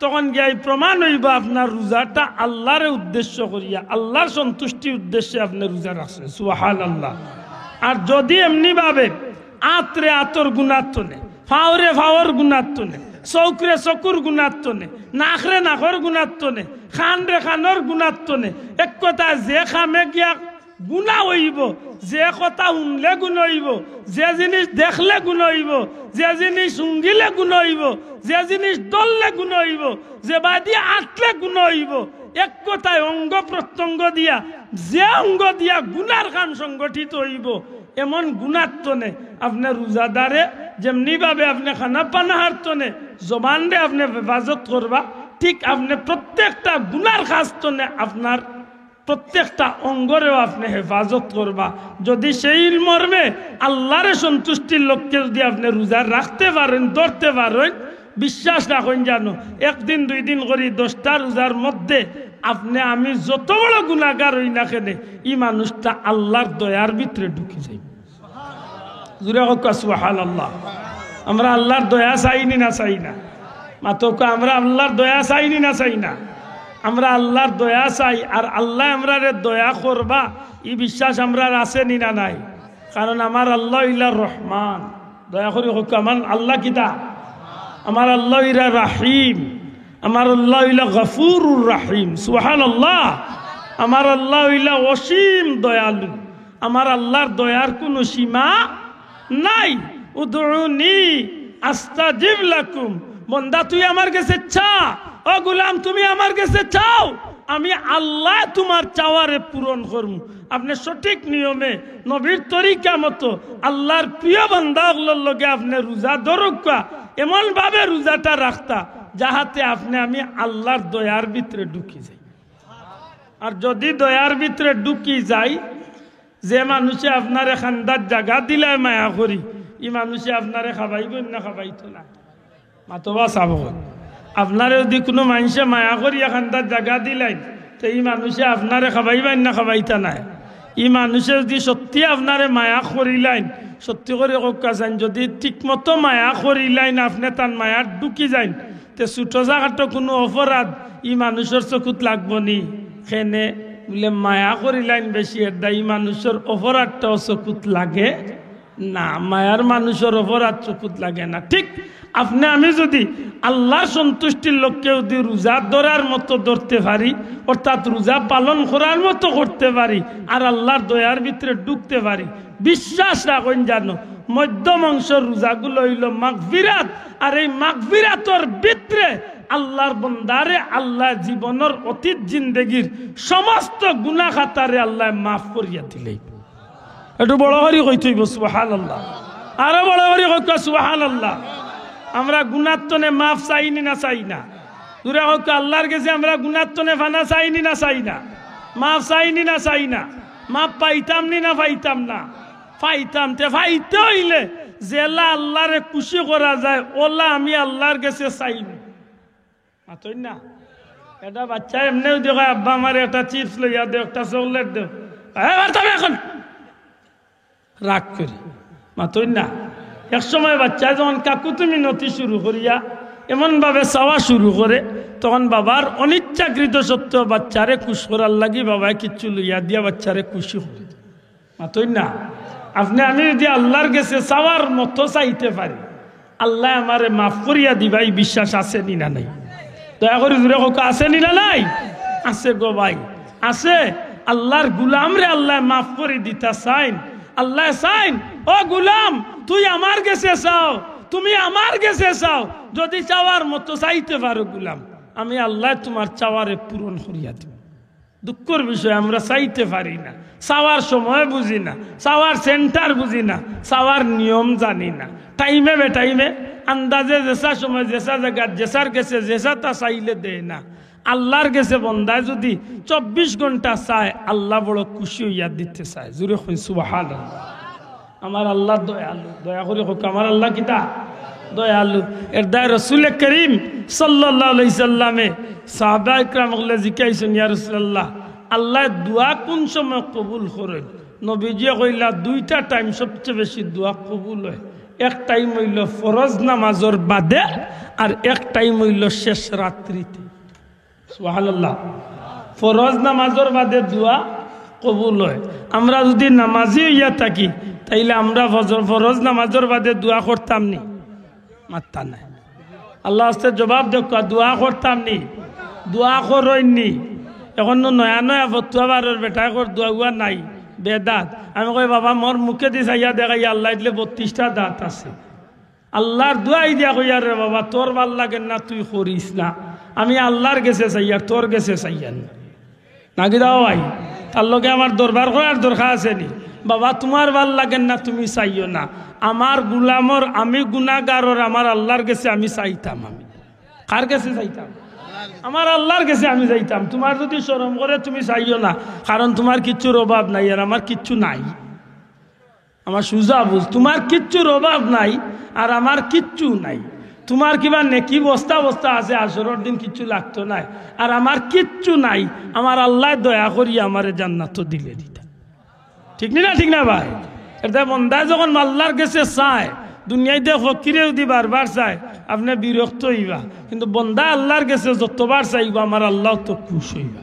তখন গিয়া ই প্রমাণ অইবো আপনার রোজাটা আল্লারে উদ্দেশ্য করিয়া, আল্লার সন্তুষ্টির উদ্দেশ্যে আপনে রোজা রাখছইন। সুবহানাল্লাহ। আর যদি এমনি ভাবে আতরে আতর গুনার তনে, ফাওরে ফাওর গুনার তনে, চউখরে চকুর গুনার তনে, নাকরে নাকর গুনার তনে, কানরে কানর গুনার তনে, এক কথা যে কামে গিয়া গুনা অইবো, যে কথা হুনলে গুনা অইবো, যে জিনিস দেখলে গুনা অইবো, যে জিনিস হুঙ্গিলে গুনা অইবো, যে জিনিস ধরলে গুনা অইবো, যে বাদি আটলে গুনা অইবো। এক কথায় অঙ্গ প্রত্যঙ্গ দিয়া, যে অঙ্গ দিয়া গুনার কাম সংগঠিত অইবো, এমন গুনার তনে আপনে রোজাদারে যেমনি ভাবে আপনে খানা পানাহার তনে জবানরে আপনে হেফাজত করবা, ঠিক আপনে প্রত্যেকটা গুনার কাজ তনে আপনার প্রত্যেকটা অঙ্গরেও আপনে হেফাজত করবা। যদি সেই মর্মে আল্লারে সন্তুষ্টির লক্ষ্যে যদি আপনে রোজা রাখতে পারইন, ধরতে পারইন, বিশ্বাস রাখইন জানো, একদিন দুই দিন করি দশটা রোজার মধ্যে আপনে আমি যত বড় গুনাগার অই না কেনে, ই মানুষটা আল্লার দয়ার ভিতরে ঢুকি যাইবো। জুরে কউক্কা সুবহানাল্লাহ। আমরা আল্লার দয়া চাইনি না চাই না? মাতউক্কা, আমরা আল্লার দয়া চাইনি না চাই না? আমরা আল্লার দয়া চাই, আর আল্লায় আমরারে দয়া করবা, ই বিশ্বাস আমরার আছে নি না নাই? কারণ আমার আল্লা অইলা রহমান। দয়া করি কউক্কা, আমার আল্লা কিতা? আমার আল্লা অইলা রাহিম। আমার আল্লা অইলা গফুরুর রাহিম। সুবহানাল্লাহ। আমার আল্লা অইলা অসীম দয়ালু। আমার আল্লার দয়ার কুনু সীমা নাই। উদউনি আস্তাজিব লাকুম। বন্দা, তুই আমার গেছে চা। ও গুলাম, তুমি আমার গেছে চাও, আমি আল্লায় তুমার চাওয়ারে পূরণ করমু। আপনে সঠিক নিয়মে নবীর তরিকা মতো আল্লার প্রিয় বান্দা অকলর লগে আপনে রোজা ধরউক্কা, এমন ভাবে রোজাটা রাখতা যাহাতে আপনে আমি আল্লার দয়ার ভিতরে ঢুকি যাই। আর যদি দয়ার ভিতরে ঢুকি যাই, যে মানুষে আপনারে কান্দাত জাগা দিলায় মায়া করি, ই মানুষে আপনারে খাবাইবো না খাবাইতো না? মাতবা চাবো। আপনারে যদি কুনু মানষে মায়া করিয়া কান্দাত জাগা দিলাইন, তে ই মানুষে আপনারে খাবাইবা না খাবাইতা নায়? ই মানুষে যদি সত্যি আপনারে মায়া করিলাইন, সত্যি করি কউক্কা চাইন, যদি ঠিকমতো মায়া করিলাইন, আপনে তান মায়াত ঢুকি যাইন, তে ছোটো চাকাটো কুনু অপরাধ ই মানুষর চকুত লাগবো নি? কেনে বুলে মায়া করিলাইন বেশি, এরদায় ই মানুষর অপরাধটাও চকুত লাগে না, মায়ার মানুষর অপরাধ চকুত লাগে না। ঠিক আপনে আমি যদি আল্লার সন্তুষ্টির লক্ষ্যে যদি রোজা ধরার মতো ধরতে পারি, অর্থাৎ রোজা পালন করার মতো করতে পারি, আর আল্লার দয়ার ভিতরে ঢুকতে পারি, বিশ্বাস রাখইন জানো, মধ্যম অংশর রোজাগুলো অইলো মাগফিরাত, আর এই মাগফিরাতর ভিতরে আল্লার বন্দারে আল্লায় জীবনর অতীত জিন্দেগির সমস্ত গুনা খাতারে আল্লায় মাফ করিয়া দিলাইবো। একটু বড় করি কইতে অইবো সুবহানাল্লাহ। আরো বড় করি কউক্কা সুবহানাল্লাহ। আমরা গুনার তনে মাফ চাইনি না চাই না? জুরে কউক্কা, আল্লার গেছে আমরা গুনার তনে ফানা চাইনি না চাই না? মাফ চাইনি না চাই না? মাফ পাইতাম নি না পাইতাম না? পাইতাম। তে পাইতে অইলে যেলা আল্লারে খুশি করা যায়, অলা আমি আল্লার গেছে চাইমু। মাতইন না? এটা বাচ্চা এমনেউ দেখো, "আব্বা, আমারে একটা চিপস লইয়া দেও, একটা চকলেট দেও।" এ, পারতাম এখন। রাগ করি। মাতইন না? এক সময় বাচ্চায় যখন কাকুতি মিনতি শুরু করিয়া এমনভাবে চাওয়া শুরু করে, তখন বাবার অনিচ্ছাকৃত সত্ত্বেও বাচ্চারে খুশ করার লাগি বাবায় কিচ্ছু লইয়া দিয়া বাচ্চারে খুশি করে দেয়। মাতইন না? আপনে আমি যদি আল্লার গেছে চাওয়ার মতো চাইতে পারি, আল্লায় আমারে মাফ করিয়া দিবা, ই বিশ্বাস আছে নি না নাই? দয়া করি জুরে কউক্কা, আছে নি না নাই? আছে গো ভাই, আছে। আল্লার গুলামরে আল্লায় মাফ করি দিতা চাইন। আল্লায় চাইন, "ও গুলাম, তুই আমার গেছে চাও, তুমি আমার গেছে চাও, যদি চাওয়ার মতো চাইতে পারো গুলাম, আমি আল্লায় তুমার চাওয়ারে পূরণ করিয়া দিমু।" দুঃখর বিষয়, আমরা চাইতে পারি না, চাওয়ার সময় বুঝি না, চাওয়ার সেন্টার বুঝি না, চাওয়ার নিয়ম জানি না। টাইমে বেটাইমে আন্দাজে যেসা সময়, যেসা জাগাত, যেসার গেছে, যেসাতা চাইলে দেয় না। আল্লাহর গেছে বন্দায় যুদি চব্বিশ ঘন্টা চায়, আল্লাহ বড় খুশি অইয়া দিতে চায়। জুরে কইন সুবহানাল্লাহ। আমার আল্লাহ দয়ালু, দয়া করি কউক্কা, আমার আল্লাহ কিতা? দয়ালু। এরদায় রসুলে করিম সাল্লাল্লাহু আলাইহি সাল্লামে সাহাবা ইকরাম অকলরে জিকাইছইন, "ইয়া রাসূলুল্লাহ, আল্লায় দোয়া কুন সময় কবুল করইন?" নবীজিয়ে কইলা, "দুইটা টাইম সবচে বেশি দোয়া কবুল অয়, এক টাইম অইলো ফরজ নামাজর বাদে, আর এক টাইম অইলো শেষ রাত্রিতে।" সুবহানাল্লাহ। ফরজ নামাজর বাদে দোয়া কবুল অয়। আমরা যুদি নামাজি অইয়া থাকি, তাইলে আমরা ফজর, ফরজ নামাজর বাদে দোয়া করতাম নি? মাত্তা নাই। আল্লাহ আস্তে জবাব দেউক্কা, দোয়া করতাম নি? দোয়া করইন নি? অখন নয়া নয়া ফতুয়া বারর বেটায় কর দোয়া উয়া নাই, বেদাত। আমি কই, "বাবা, মোর মুখেদি চাইয়া দেখাই, আল্লাহ ইতলে বত্রিশটা দাঁত আছে।" আল্লাহর দোয়াই দিয়া কইয়ার, "রে বাবা, তোর ভালা লাগের না, তুই করিস না। আমি আল্লাহর গেছে চাইয়ার, তোর গেছে চাইয়ার না।" নাকি দাও ভাই, তার লগে আমার দরবার করার দরকার আছে নি? "বাবা, তুমার ভালা লাগের না, তুমি চাইও না। আমার গুলামর, আমি গুনাগারর, আমার আল্লাহর গেছে আমি চাইতাম।" আমি কার গেছে চাইতাম? আমার আল্লাহর গেছে আমি চাইতাম। তুমার যুদি শরম করে, তুমি চাইও না, কারণ তুমার কিচ্ছুর অভাব নাই, আর আমার কিচ্ছু নাই। আমার সুজা বুঝ, তুমার কিচ্ছুর অভাব নাই, আর আমার কিচ্ছু নাই। তুমার কিবা নেকি বস্তা বস্তা আছে, হাশরর দিন কিচ্ছু লাগতো নায়, আর আমার কিচ্ছু নাই। আমার আল্লায় দয়া করি আমারে জান্নাতো দিলে দিতা। ঠিক নি না? ঠিক না ভাই? এরদায় বন্দায় যখন আল্লাহর গেছে চায়, দুনিয়াইতে ফকিরে যুদি বারবার চায়, আপনে বিরক্ত অইবা, কিন্তু বন্দায় আল্লাহর গেছে যতবার চাইবা, আমার আল্লাহ তো খুশ অইবা।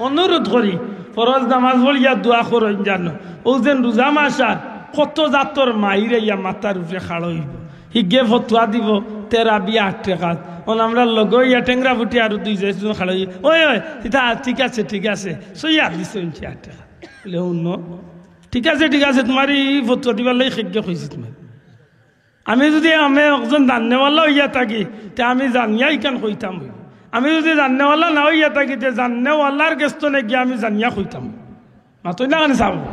অনুরোধ করি, ফরজ নামাজ পড়িয়া দোয়া করইন জানো। অউ যেন রোজা মাস আর কত জাতর মাইর আইয়া মাথার উপরে খাড়া অইবো। হিগে ফতুয়া দিবো, তেরাবি আট রেকাত। অন আমরার লগে অইয়া টেংরা ফুটি আরো দুই চাইরজন খাড়া অইয়া, "ওই, ওই, ইতা ঠিক আছে, ঠিক আছে, সই হাদিস অইছে আট রেকাত।" বলে, "হুনো, ঠিক আছে, ঠিক আছে, তুমার ই ফতুয়া দিবার লাগি হিগে কইছি তুমারে।" আমি যুদি আমি একজন জাননেওয়ালা অইয়া থাকি, তে আমি জানিয়া ইখান কইতাম অই। আমি যুদি জাননেওয়ালা না অইয়া থাকি, তে জাননেওয়ালার গেছ থনে গিয়া আমি জানিয়া কইতাম অই। মাতইন না কেনে চাও?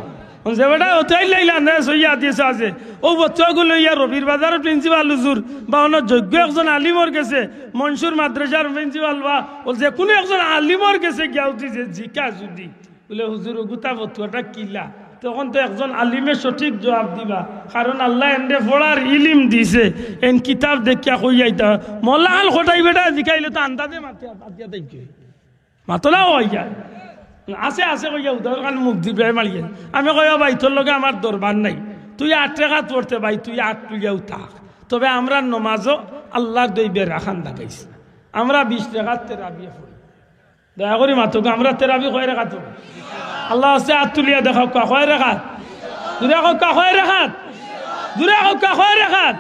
অন যে বেটায় অতই লাইলা নে সই হাদিস আছে, অউ ফতুয়াগু লইয়া রবির বাজারর প্রিন্সিপাল হুজুর বা অনো যোগ্য একজন আলিমর গেছে, মনসুর মাদ্রাসার প্রিন্সিপাল বা অউ যেকুনু একজন আলিমর গেছে গিয়া উঠি যে জিকা যুদি, বলে, "হুজুর, অগুতা ফতুয়াটা কিলা?" তখন তো একজন আলিমে সঠিক জবাব দিবা, কারণ আল্লায় এনরে পড়ার ইলিম দিছে, এন কিতাব দেখিয়া কইয়া আইতা। মোল্লা খান খটাই বেটায় জিকাইলে তো আন্দাজে মাতিয়া, মাতিয়া দেইকে। মাতলা অইয়া। আছে, আছে কইয়া উদাহরণ খান মুখ দিবে মারিয়া। আমি কই, "ও ভাই, তোর লগে আমার দরবার নাই। তুই আট রেকাত পড়তে ভাই, তুই আট তুলিয়াউ থাক। তবে আমরার নমাজো আল্লাহর দই বেড়া খান লাগাইস না। আমরা বিশ রেকাত তেরাবিয়ে পড়ি।" দয়া করি মাতউক্কা, আমরা তেরাবি কয় রেকাত? আল্লাহ আছে, আত তুলিয়া দেখাউক্কা, কয় রেকাত? জুরে কউক্কা, কয় রেকাত? জুরে কউক্কা, কয় রেকাত?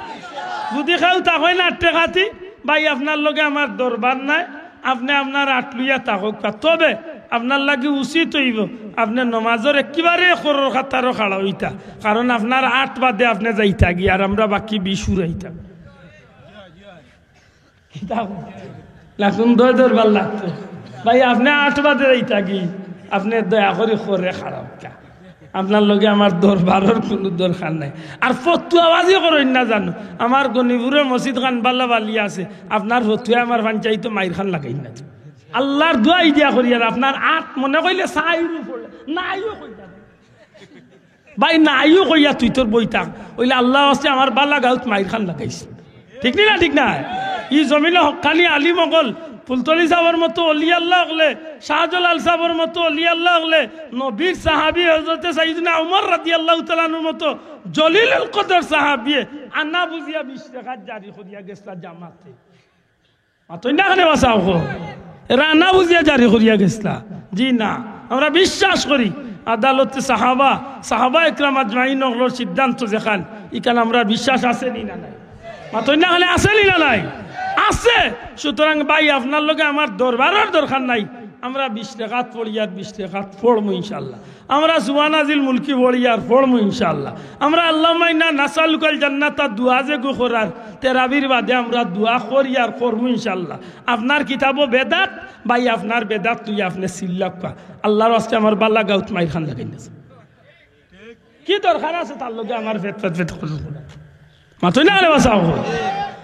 যুদি কেউ থাকইন আট রেকাতি, ভাই, আপনার লগে আমার দরবার নাই, আপনে আপনার আট লইয়া থাকউক্কা। তবে আপনার লাগি উচিত অইবো, আপনে নমাজর একেবারে খরর কাতারো খাড়া অইতা, কারণ আপনার আট বাদে আপনে যাইতা গি, আর আমরা বাকি বিশ উড়াইতাম। কিতা কও? লাগুন দয় দরবার লাগতো। ভাই, আপনে আট বাদে যাইতা গি, আপনে দয়া করি খররে খাড়া অউক্কা। আপনার লগে আমার দরবারর কুনু দরকার নাই। আর ফতুয়াবাজি করইন না জানো, আমার গনিপুরর মসজিদ খান বালা বালি আছে, আপনার ফতুয়ায় আমার পঞ্চায়েতো মাইর খান লাগাইন না। আল্লাহর দোয়াই দিয়া করি, আর আপনার আট মনে কইলে চাইরও পড়ে, নাইও কইতা। ভাই, নাইও কইয়া তুই তোর বই থাক। অইলে আল্লাহ আছে, আমার বালা গাউত মাইর খান লাগাইস। ঠিক নি না? ঠিক না? ই জমিনো হক্কানি আলিম অকল, ফুলতলি সাবর মতো অলি আল্লাহ অকলে, শাহজালাল সাবর মতো অলি আল্লাহ অকলে, নবীর সাহাবী হযরতে সাইয়্যিদুনা উমর রাদিয়াল্লাহু তাআলা আনহুর মতো জলিলুল কদর সাহাবীয়ে আনা বুঝিয়া বিশ রেকাত জারি করিয়া গেছলা জামাতে। মাতইন না কেনে বা চাও কও? এরা আনা বুঝিয়া জারি করিয়া গেছলা। জি না, আমরা বিশ্বাস করি আদালতে সাহাবা, সাহাবা একরাম আজমাইন অকলর সিদ্ধান্ত যেখান, ইখান আমরার বিশ্বাস আছে নি না নাই? মাতইন না কেনে, আছে নি না নাই? আছে। সুতরাং ভাই, আপনার লগে আমার দরবারর দরকার নাই। আমরা বিশ রেকাত পড়ি আর বিশ রেকাত পড়মু ইনশাআল্লাহ। আমরা সুবহানাজিল মুলকি পড়ি আর পড়মু ইনশাআল্লাহ। আমরা আল্লাহুম্মা ইন্না নাসআলুকাল জান্নাতা দোয়া যেগু করার, তেরাবির বাদে আমরা দোয়া করি আর করমু ইনশাআল্লাহ। আপনার কিতাবো বেদাত, ভাই, আপনার বেদাত তুই আপনে চিল্লাউক্কা। আল্লাহর ওয়াস্তে আমার বালা গাউত মাইর খান লাগাইন না। কি দরকার আছে তার লগে আমার ফেট ফেট ফেট করে? মাতইন না কেনে বা চাও কও?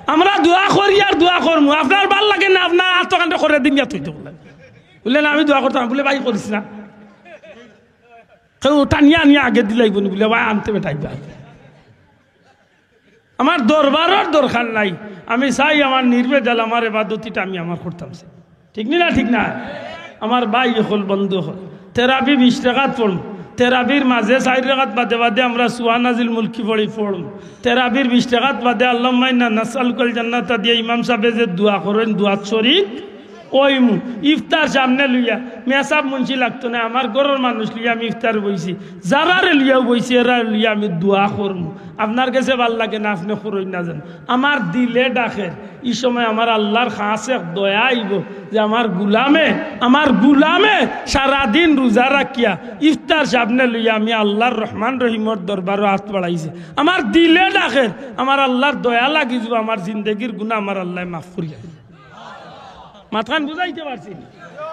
আমরা দোয়া করি আর দোয়া করমু, আপনার ভালা লাগে না, আপনার আত কান্দে করে দিন, ইয়াত অইতো বলে। বলে, "না, আমি দোয়া করতাম।" বলে, "ভাই, করিস না।" কেউ টানিয়া আনিয়া আগে দিলাইবো নি, বলে, "ভাই, আনতে বেটাই ভাই।" আমার দরবারর দরকার নাই, আমি চাই আমার নির্ভেজাল আমার এবাদতিটা আমি আমার করতাম চাই। ঠিক নি না? ঠিক না? আমার ভাই অকল, বন্ধু অকল, তেরাবি বিশ রেকাত পড়মু। তেরাবির মাঝে চাইর রেকাত বাদে বাদে আমরা সুবহানাজিল মুলকি পড়ি পড়মু। তেরাবির বিশ রেকাত বাদে আল্লাহুম্মা ইন্না নাসআলুকাল জান্নাতা দিয়া ইমাম সাবে যে দোয়া করইন, দোয়াত শরিক অইমু। ইফতার সামনে লইয়া মেসাব মুন্সি লাগতো না, আমার ঘরর মানুষ লইয়া আমি ইফতার বইছি, যারারে লইয়াও বইছি এরারে লইয়া আমি দোয়া করমু। আপনার গেছে ভালা লাগে না, আপনে করইন না যেন। আমার দিলে ডাকের, ই সময় আমার আল্লার খাছ এক দয়া আইবো যে আমার গুলামে, আমার গুলামে সারাদিন রোজা রাখিয়া ইফতার সামনে লইয়া আমি আল্লার রহমান রহিমর দরবারো আত বাড়াইছে। আমার দিলে ডাকের, আমার আল্লার দয়া লাগি যিবো, আমার জিন্দেগির গুনা আমার আল্লায় মাফ করিয়া দিবো। মাতখান বুঝাইতে পারছি নি?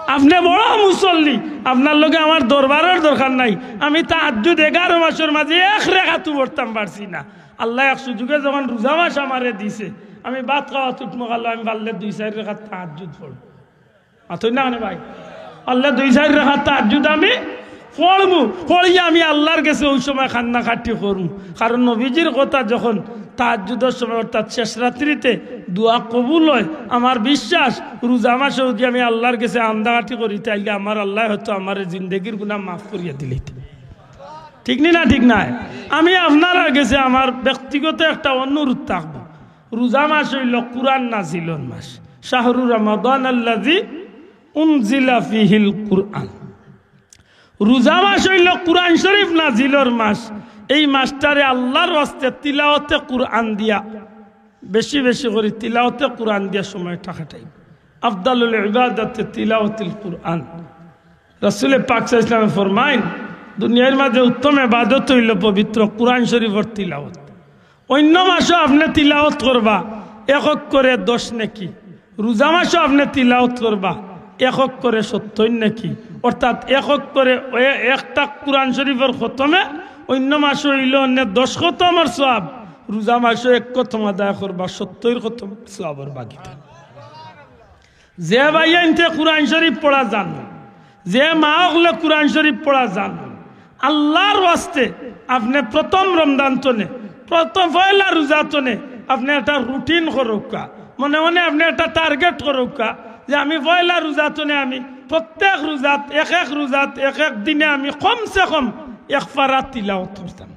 আপনে বড় মুসল্লি, আপনার লগে আমার দরবারর দরকার নাই। আমি তাহাজ্জুদ এগারো মাসর মাঝে এক রেকাতও পড়তাম পারছি না। আল্লায় এক সুযোগে যখন রোজা মাস আমারে দিছে, আমি ভাত খাওয়াত উঠমু কালো, আমি পারলে দুই চাইর রেকাত তাহাজ্জুদ পড়মু। মাতইন না কেনে ভাই? পারলে দুই চাইর রেকাত তাহাজ্জুদ আমি পড়মু, পড়িয়া আমি আল্লার গেছে ওই সময় কান্নাকাটি করমু। কারণ নবীজির কথা, যখন তাহাজ্জুদর সময় অর্থাৎ শেষ রাত্রিতে দোয়া কবুল অয়, আমার বিশ্বাস রোজা মাসে যদি আমি আল্লার গেছে কান্দাকাটি করি, তাইলে আমার আল্লায় হয়তো আমার জিন্দেগির গুনা মাফ করিয়া দিলাইতা। ঠিক নি না? ঠিক নায়? আমি আপনারার গেছে আমার ব্যক্তিগত একটা অনুরোধ থাকবো, রোজা মাস অইলো কোরআন নাজিলর মাস, শাহরু রমাদান আল্লাযী উনজিলা ফিহিল কুরআন। রোজা মাস অইলো কোরআন শরিফ নাজিলর মাস। এই মাসটারে আল্লার ওয়াস্তে তিলাওয়াতে কোরআন দিয়া বেশি বেশি করি তিলাওয়াতে কোরআন দিয়া সময়টা কাটাইবা। আফদালুল ইবাদাতে তিলাওয়াতুল কুরআন। রাসূলে পাক সাল্লাল্লাহু আলাইহি ওয়াসাল্লামে ফরমাইন, দুনিয়ার মাঝে উত্তম ইবাদত অইলো পবিত্র কোরআন শরিফর তিলাওয়াত। অইন্য মাসো আপনে তিলাওয়াত করবা এক অক্ষরে দশ নেকি, রোজা মাসো আপনে তিলাওয়াত করবা এক অক্ষরে সত্তইর নেকি। অর্থাৎ এক অক্ষরে এ-, একটা কোরআন শরিফর খতমে অইন্য মাসো অইলো অইন্য দশ খতমর সওয়াব, রোজা মাসো এক খতম আদায় করবা সত্তইর খতম সওয়াবর বাগিদার। যে ভাইয়াইন্তে কোরআন শরিফ পড়া জানইন, যে মা অকলে কোরআন শরিফ পড়া জানইন, আল্লার ওয়াস্তে আপনে প্রথম রমজান তনে, প্রথম পয়লা রোজা তনে আপনে একটা রুটিন করউক্কা, মনে মনে আপনে একটা টার্গেট করউক্কা যে আমি পয়লা রোজা তনে আমি প্রত্যেক রোজাত এক এক রোজাত এক এক দিনে আমি কমসে কম এক পারা তিলাওয়াত করতাম।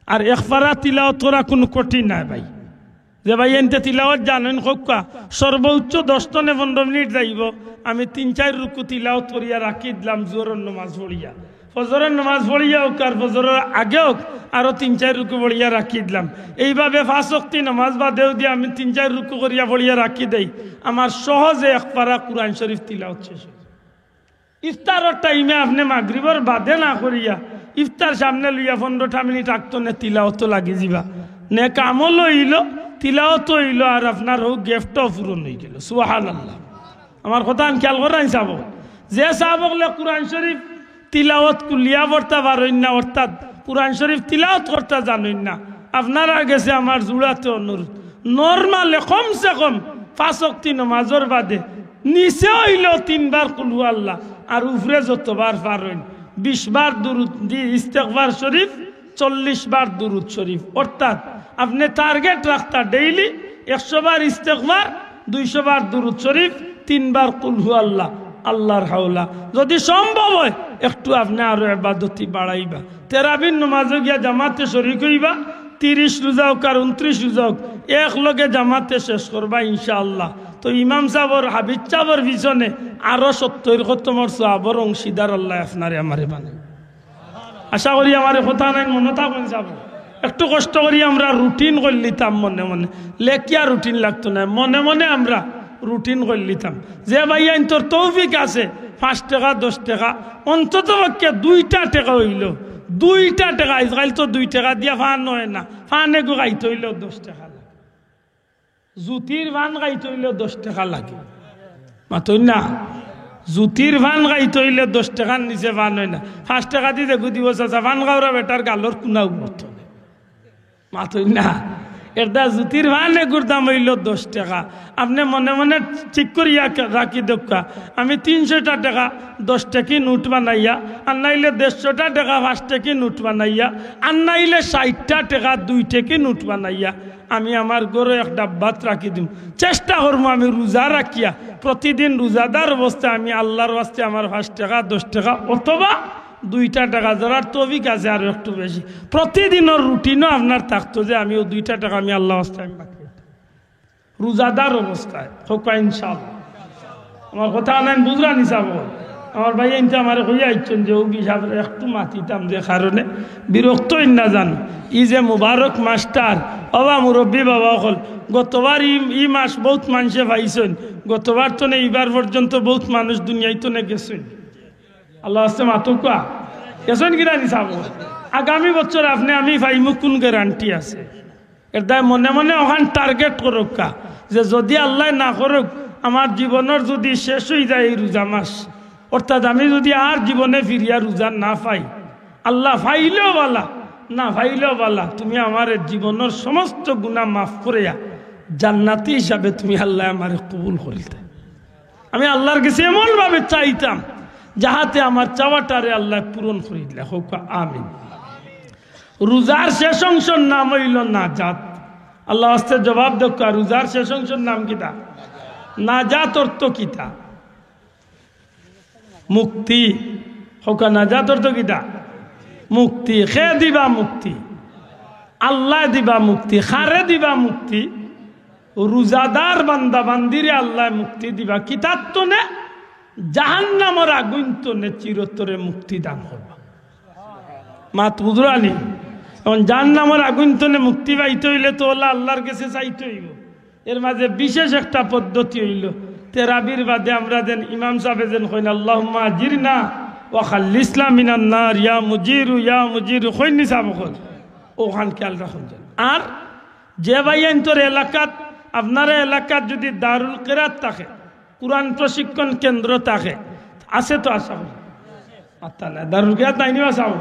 আর এক পারা তিলাওয়াত করা কুনু কঠিন নায় ভাই। যে ভাইয়াইন্তে তিলাওয়াত জানইন কউক্কা, সর্বোচ্চ দশ তনে পনরো মিনিট যাইবো, আমি তিন চাইর রুকু তিলাওয়াত করিয়া রাখি দিলাম জোহরর নমাজ পড়িয়া। ফজরর নমাজ পড়িয়া অউক আর ফজরর আগে অউক, আরো তিন চাইর রুকু পড়িয়া রাখি দিলাম। এইভাবে পাঁচ ওয়াক্তি নমাজ বাদেও দিয়া আমি তিন চাইর রুকু করিয়া পড়িয়া রাখি দেই, আমার সহজে এক পারা কোরআন শরিফ তিলাওয়াত শেষ অয়। ইফতারর টাইমে আপনে মাগরিবর বাদে না করিয়া ইফতার সামনে লইয়া পনরোটা মিনিট আগ তনে তিলাওয়াতো লাগি যিবা। নেক আমলও অইলো, তিলাওয়াতও অইলো, আর আপনার অউ গ্যাপটাও পূরণ অইগেলো। সুবহানাল্লাহ। আমার কথাখান খিয়াল করইন সাব অকল। যে সাব অকলে কোরআন শরিফ তিলাওয়াত কুলিয়া পড়তা পারইন না, অর্থাৎ কোরআন শরিফ তিলাওয়াত করতা জানইন না, আপনারার গেছে আমার জুড়াতে অনুরোধ, নরমালে কমসে কম পাঁচ ওয়াক্তি নমাজর বাদে নিচে অইলো তিনবার কুলহু আল্লাহ, আর উপরে যতবার পারইন, বিশ বার দুরুদ দি ইস্তেগফার শরিফ, চল্লিশ বার দুরুদ শরিফ। অর্থাৎ আপনে টার্গেট রাখতা ডেইলি একশো বার ইস্তেগফার, দুইশো বার দুরুদ শরিফ, তিনবার কুলহু আল্লাহ, আল্লাহর হাওলা। যদি সম্ভব অয়, একটু আপনে আরো ইবাদতি বাড়াইবা। তেরাবির নমাজো গিয়া জামাতে শরিক অইবা, তিরিশ রোজা অউক আর ঊনত্রিশ রোজা অউক, এক লগে জামাতে শেষ করবা ইনশাআল্লাহ। তো ইমাম সাবর, হাফিজ সাবর পিছনে আরো সত্তইর খতমর সওয়াবর অংশীদার আল্লায় আপনারে আমারে বানাইন। আশা করি আমার কথাখান মনো থাকইন সাব। একটু কষ্ট করি আমরা রুটিন করিলিতাম মনে মনে, লেখিয়া রুটিন লাগতো নায়, মনে মনে আমরা রুটিন করিলিতাম। যে ভাইয়াইন্তর তৌফিক আছে, পাঁচ টেকা, দশ টেকা, অন্তত পক্ষে দুইটা টেকা অইলো, দুইটা টেকা, আইজকাইল তো দুই টেকা দিয়া পান অয় না, পান এগু খাইতে অইলেও দশ টেকা লাগে। জুতির পান খাইতে অইলেও দশ টেকা লাগে। মাতইন না? জুতির পান খাইতে অইলে দশ টেকার নিচে পান অয় না। পাঁচ টেকা দি যেগু দিবো চাচা, পান খাওরা বেটার গালর কুনাও পড়তো নায়। মাতইন না? এরদায় জুতির ভান এগুর দাম অইলো দশ টেকা। আপনে মনে মনে ঠিক করিয়া রাখি দেউক্কা, আমি তিনশোটা টেকা দশ টেকি নোট বানাইয়া, আর নাইলে দেড়শোটা টেকা পাঁচ টেকি নোট বানাইয়া, আর নাইলে ষাইটটা টেকা দুই টেকি নোট বানাইয়া আমি আমার ঘরো এক ডাব্বাত রাখি দিমু। চেষ্টা করমু আমি রোজা রাখিয়া প্রতিদিন রোজাদার অবস্থায় আমি আল্লার ওয়াস্তে আমার পাঁচ টেকা, দশ টেকা অথবা দুইটা টেকা, যারার তৌফিক আছে আরো একটু বেশি, প্রতিদিনর রুটিনও আপনার থাকতো যে আমি অউ দুইটা টেকা আমি আল্লার ওয়াস্তে আমি বাকি রাখতাম। রোজাদার অবস্থায়, কউক্কা ইনশাআল্লাহ। আমার কথা আনাইন বুঝরা নি সাব অকল? আমার ভাইয়াইন্তে আমারে কইয়া আইছইন যে অউ হিসাবে একটু মাতিতাম যে কারণে বিরক্ত অইন না জানো। ই যে মুবারক মাসটার, ও বা মুরব্বি বাবা অকল, গতবার ই, ই মাস বউত মানষে পাইছইন, গতবার তনে ইবার পর্যন্ত বউত মানুষ দুনিয়াইত তনে গেছইন। আল্লার ওয়াস্তে মাতউক্কা, গেছইন কিনা নি সাব অকল? আগামী বছর আপনে আমি পাইমু কুন গ্যারান্টি আছে? এরদায় মনে মনে অখান টার্গেট করউক্কা যে যুদি আল্লায় না করউক, আমার জীবনর যুদি শেষ অইযায় এই রোজা মাস, অর্থাৎ আমি যুদি আর জীবনে ফিরিয়া রোজা না পাই, আল্লা পাইলেও বালা, না পাইলেও বালা, তুমি আমারে জীবনর সমস্ত গুনা মাফ করিয়া জান্নাতি হিসাবে তুমি আল্লায় আমারে কবুল করিলতায়। আমি আল্লার গেছে এমন ভাবে চাইতাম যাহাতে আমার চাওয়াটারে আল্লায় পূরণ করিলা। কউক্কা আমিন। রোজার শেষ অংশর নাম অইলো নাজাত। আল্লার ওয়াস্তে জবাব দেউক্কা, রোজার শেষ অংশর নাম কিতা? নাজাত অর্থ কিতা? মুক্তি। কউক্কা নাজাত অর্থ কিতা? মুক্তি। কে দিবা মুক্তি? আল্লায় দিবা মুক্তি। কারে দিবা মুক্তি? রোজাদার বান্দা বান্দিরে আল্লায় মুক্তি দিবা। কিতার তনে? জাহান্নামর আগুইন তনে চিরতরে মুক্তি দান করবা। মাত বুঝরা নি? এখন জাহান্নামর আগুইন তনে মুক্তি পাইতে অইলে তো অলা আল্লার গেছে চাইতে অইবো। এর মাঝে বিশেষ একটা পদ্ধতি অইলো, তেরাবির বাদে আমরা যেন ইমাম সাবে যেন কইন, "আল্লাহুম্মা আজিরনা ওয়া খাল্লিসনা মিনান নার, ইয়া মুজিরু, ইয়া মুজিরু", কইন নি সাব অকল? অখান খেয়াল রাখুন যেন। আর যে ভাইয়াইন্তর এলাকাত, আপনারা এলাকাত যুদি দারুল কিরাত থাকে, কুরআন প্রশিক্ষণ কেন্দ্র থাকে, আছে তো আশা করি? আত্তা না, দারুল কিরাত নাই নি বা সাব?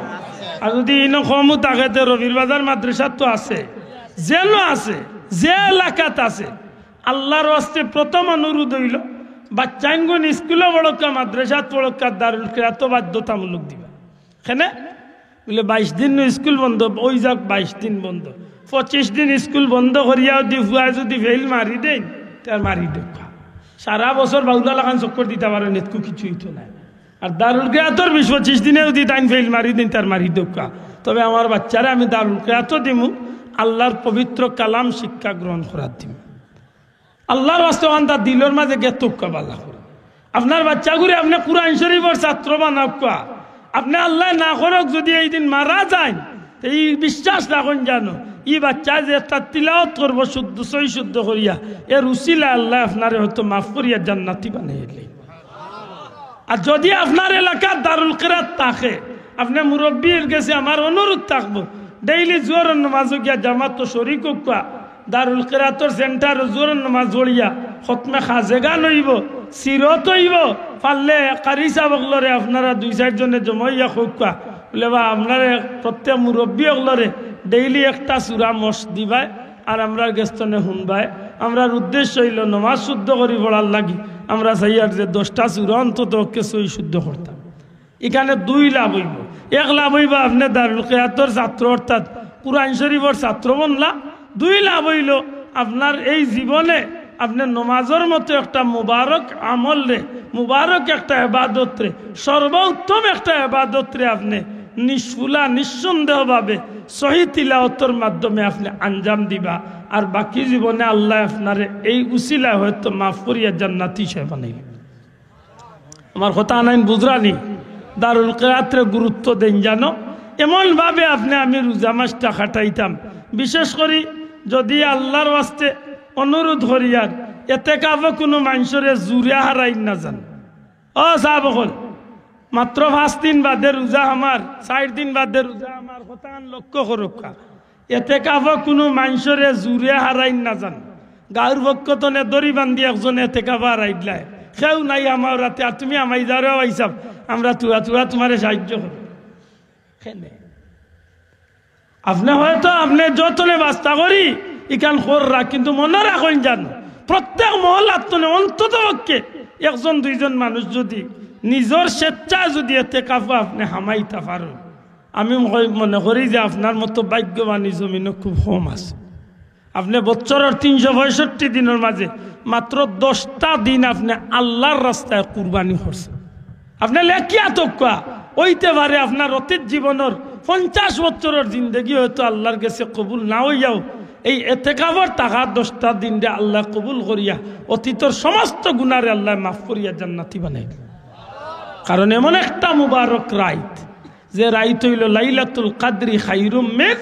আর যুদি ইনো কমও থাকে, তে রবির বাজার মাদ্রাসাত তো আছে, যেনো আছে, যে এলাকাত আছে, আল্লার ওয়াস্তে প্রথম অনুরোধ অইলো, বাচ্চাইনগুন স্কুলো পড়উক্কা, মাদ্রাসাত পড়উক্কা, দারুল কিরাতো বাধ্যতামূলক দিবা। কেনে? বুলে, "বাইশ দিন নু স্কুল বন্ধ, অই যাউক বাইশ দিন বন্ধ। পঁচিশ দিন স্কুল বন্ধ করিয়া যুদি ফুয়ায় যুদি ফেইল মারি দেইন, তে আর মারি দেউক্কা।" সারা বছর বাউলা লাখান চক্কর দিতা পারইন, এতকু কিচ্ছু অইতো নায়। আর দারুল কিরাতর বিশ পঁচিশ দিনে যুদি তাইন ফেইল মারি দেইন, তে আর মারি দেউক্কা। তবে আমার বাচ্চারে আমি দারুল কিরাতো দিমু, আল্লার পবিত্র কালাম শিক্ষা গ্রহণ করাত দিমু। আল্লার ওয়াস্তে অখান তার দিলর মাঝে গেতউক্কা বালা করি। আপনার বাচ্চাগুরে আপনে কুরআন শরিফর ছাত্র বানাউক্কা। আপনে আল্লায় না করউক যুদি এই দিন মারা যাইন, তে ই বিশ্বাস রাখইন জানো, ই বাচ্চায় যে একটা তিলাওয়াত করবো শুদ্ধ, সহি শুদ্ধ করিয়া, এর উসিলায় আল্লায় আপনারে হয়তো মাফ করিয়া জান্নাতি বানাইলে। আর যুদি আপনার এলাকাত দারুল কিরাত থাকে, আপনে মুরব্বির গেছে আমার অনুরোধ থাকবো, ডেইলি জোহরর নমাজো গিয়া জামাতো শরিক অউক্কা। দারুল কিরাতর সেন্টারো জোহরর নমাজ পড়িয়া খতমে খাজেগান অইবো, সিরত অইবো, পারলে কারি সাব অকলরে আপনারা দুই চাইর জনে জমাইয়া কউক্কা। বুলে, "বা, আপনারে প্রত্যেক মুরব্বি অকলরে ডেইলি একটা সুরা মশ দিবায়, আর আমরার গেছ তনে হুনবায়। আমরার উদ্দেশ্য অইলো নমাজ শুদ্ধ করি পড়ার লাগি। আমরা চাইয়ার যে দশটা সুরা অন্তত পক্ষে সহি শুদ্ধ করতাম।" ইখানে দুই লাভ অইবো। এক লাভ অইবো আপনে দারুল কিরাতর ছাত্র অর্থাৎ কুরআন শরিফর ছাত্র বনলা। দুই লাভ অইলো আপনার এই জীবনে আপনে নমাজর মতো একটা মুবারক আমলরে, মুবারক একটা এবাদতরে, সর্বোত্তম একটা এবাদতরে আপনে নিষ্ফুলা নিঃসন্দেহভাবে সহি তিলাওয়াতর মাধ্যমে আপনে আঞ্জাম দিবা। আর বাকি জীবনে আল্লায় আপনারে এই উসিলায় হয়তো মাফ করিয়া জান্নাতি হিসাবে বানাইবা। আমার কথা আনাইন বুঝরা নি? দারুল কিরাতরে গুরুত্ব দেইন জানো। এমন ভাবে আপনে আমি রোজা মাসটা কাটাইতাম। বিশেষ করি যুদি আল্লার ওয়াস্তে অনুরোধ করিয়ার, এতেকাফো কুনু মানষরে জুরে হারাইন না যান। ও সাব অকল, মাত্র পাঁচ দিন বাদে রোজা আমার, চাইর দিন বাদে রোজা আমার, কথাখান লক্ষ্য করউক্কা। এতেকাফো কুনু মানষরে জুরে হারাইন না যান। গাউর পক্ষ তনে দড়ি বান্ধি একজন এতেকাফো হারাইলায়। কেউ নাই আমার রাতে, আর তুমি আমাই যাও রে ভাইসাব, আমরা তুরা তুরা তুমারে সাহায্য করি। কেনে? আপনে হয়তো আপনে যতনে বাস্তা করি, ইখান কররা, কিন্তু মনো রাখইন জানো, প্রত্যেক মহল্লাত তনে অন্তত পক্ষে একজন দুইজন মানুষ যুদি নিজর স্বেচ্ছায় যুদি এতেকাফো আপনে হামাইতা পারইন, আমি মনে করি যে আপনার মতো ভাগ্যবান ই জমিনো খুব কম আছে। আপনে বছরর তিনশো পঁয়ষট্টি দিনর মাঝে মাত্র দশটা দিন আপনে আল্লার রাস্তায় কুরবানি করছইন। আপনে লেখিয়া থউক্কা, অইতে পারে আপনার অতীত জীবনর পঞ্চাশ বছরর জিন্দেগি হয়তো আল্লার গেছে কবুল না অইয়াও, এই এতেকাফর থাকা দশটা দিনরে আল্লায় কবুল করিয়া অতীতর সমস্ত গুনারে আল্লায় মাফ করিয়া জান্নাতি বানাইল। কারণ এমন একটা মুবারক রাইত, যে রাইত অইলো লাইলাতুল কাদরি খাইরুম মিন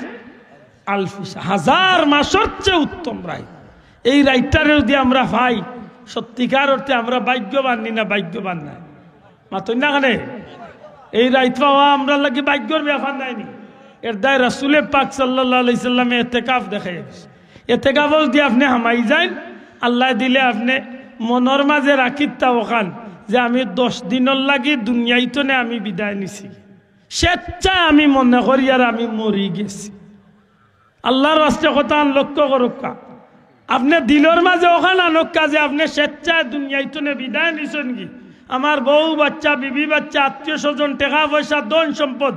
আলফি শাহর, হাজার মাসর চেয়ে উত্তম রাইত। এই রাইতটারে যুদি আমরা পাই, সত্যিকার অর্থে আমরা ভাগ্যবান নি না ভাগ্যবান নায়? মাতইন না কেনে? এই রাইত পাওয়া আমরার লাগি ভাগ্যর ব্যাপার নায় নি? এর দায় রাসুলে পাক সাল্লাল্লাহু আলাইহি সাল্লামে এতেকাফ দেখাইয়া দিছে। এতেকাফো যুদি আপনে হামাই যাইন, আল্লায় দিলে আপনে মনর মাঝে রাখিতা অখান যে আমি দশ দিনর লাগি দুনিয়াইতনে আমি বিদায় নিছি, স্বেচ্ছায় আমি মনে করি আর আমি মরি গেছি। আল্লার ওয়াস্তে কথাখান লক্ষ্য করউক্কা। আপনে দিলর মাঝে অখান আনউক্কা যে আপনে স্বেচ্ছায় দুনিয়াইতনে বিদায় নিছইন গি। আমার বউ বাচ্চা, বিবি বাচ্চা, আত্মীয় স্বজন, টেকা পয়সা, ধন সম্পদ,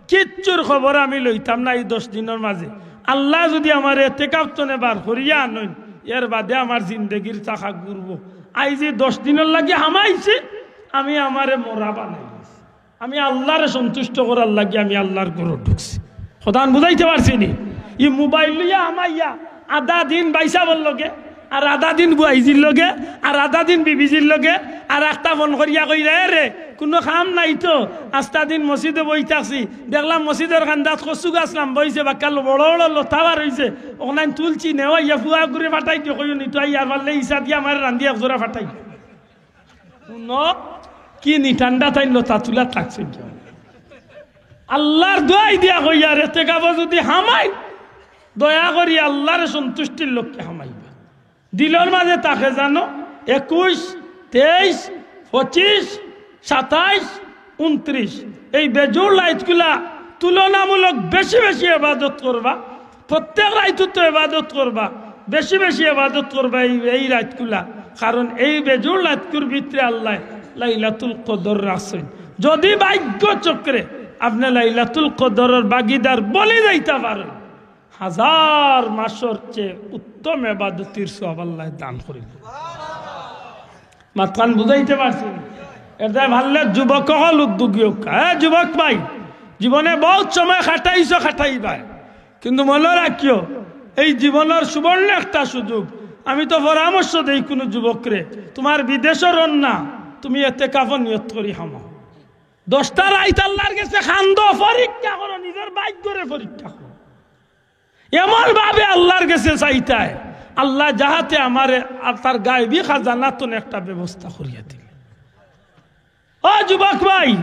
কিচ্ছুর খবর আমি লইতাম না ই দশ দিনর মাঝে। আল্লায় যুদি আমারে এতেকাফ তনে বার করিয়া আনইন, এর বাদে আমার জিন্দেগির চাকা ঘুরবো। আইজ ই দশ দিনর লাগি হামাইছি, আমি আমারে মরা বানাই গেছি। আমি আল্লারে সন্তুষ্ট করার লাগি আমি আল্লার ঘরো ঢুকছি। কথাখান বুঝাইতে পারছি নি? ই মোবাইল লইয়া হামাইয়া আধা দিন ভাইসাবর লগে, আর আধা দিন বুয়াইজির লগে, আর আধা দিন বিবিজির লগে, আর একটা ফোন করিয়া কইরা, "এ রে, কুনু কাম নাই তো?" আস্তা দিন মসজিদো বই থাকছি, দেখলাম মসজিদর কান্দাত কচু গাছ লাম্বা অইছে, বাক্কা ল-, বড় বড় লতা বার অইছে, অখান তুলছি, নেও আইয়া ফুয়া ঘুরে ফাটাই দিও, কইও নি তো আইয়ার পারলে ইসা দিয়া আমারে রান্দি এক জোড়া ফাটাই। হুনো, কি নি ঠান্ডা তাইন লতা তুলাত লাগছইন। আল্লার দোয়াই দিয়া কইয়ার, এতেকাফো যুদি হামাইন, দয়া করি আল্লারে সন্তুষ্টির লক্ষ্যে হামাইবা। দিলর মাঝে থাকে জানো, একুশ, তেইশ, পঁচিশ, সাতাইশ, ঊনত্রিশ, এই বেজুড় রাইতগুলা তুলনামূলক বেশি বেশি ইবাদত করবা। প্রত্যেক রাইতো তো ইবাদত করবা, বেশি বেশি ইবাদত করবা এই, এই রাইতগুলা। কারণ এই বেজুড় রাইতগুর ভিতরে আল্লায় লাইলাতুল কদর রাখছইন। যুদি ভাগ্য চক্রে আপনে লাইলাতুল কদরর ভাগিদার বনি যাইতা পারইন, হাজার মাসর চেয়ে উত্তম ইবাদতির সওয়াব আল্লায় দান করিবা। মাতখান বুঝাইতে পারছি নি? এর দায় পারলে যুবক অকল উদ্যোগী অউক্কা। হ্যাঁ, যুবক ভাই, জীবনে বউত সময় খাটাইছো, খাটাইবায়, কিন্তু মনো রাখিও, এই জীবনর সুবর্ণ একটা সুযোগ। আমি তো পরামর্শ দেই কুনু যুবকরে, তুমার বিদেশো রওনা, তুমি এতেকাফো নিয়ত করি হামাও। দশটা রাইত আল্লার গেছে কান্দো, পরীক্ষা করো, নিজর ভাগ্যরে পরীক্ষা করো। এমন ভাবে আল্লার গেছে চাইতায়, আল্লায় যাহাতে আমারে আর তার গায়বী খাজানা তনে একটা ব্যবস্থা করিয়া দিলে। ও যুবক ভাই,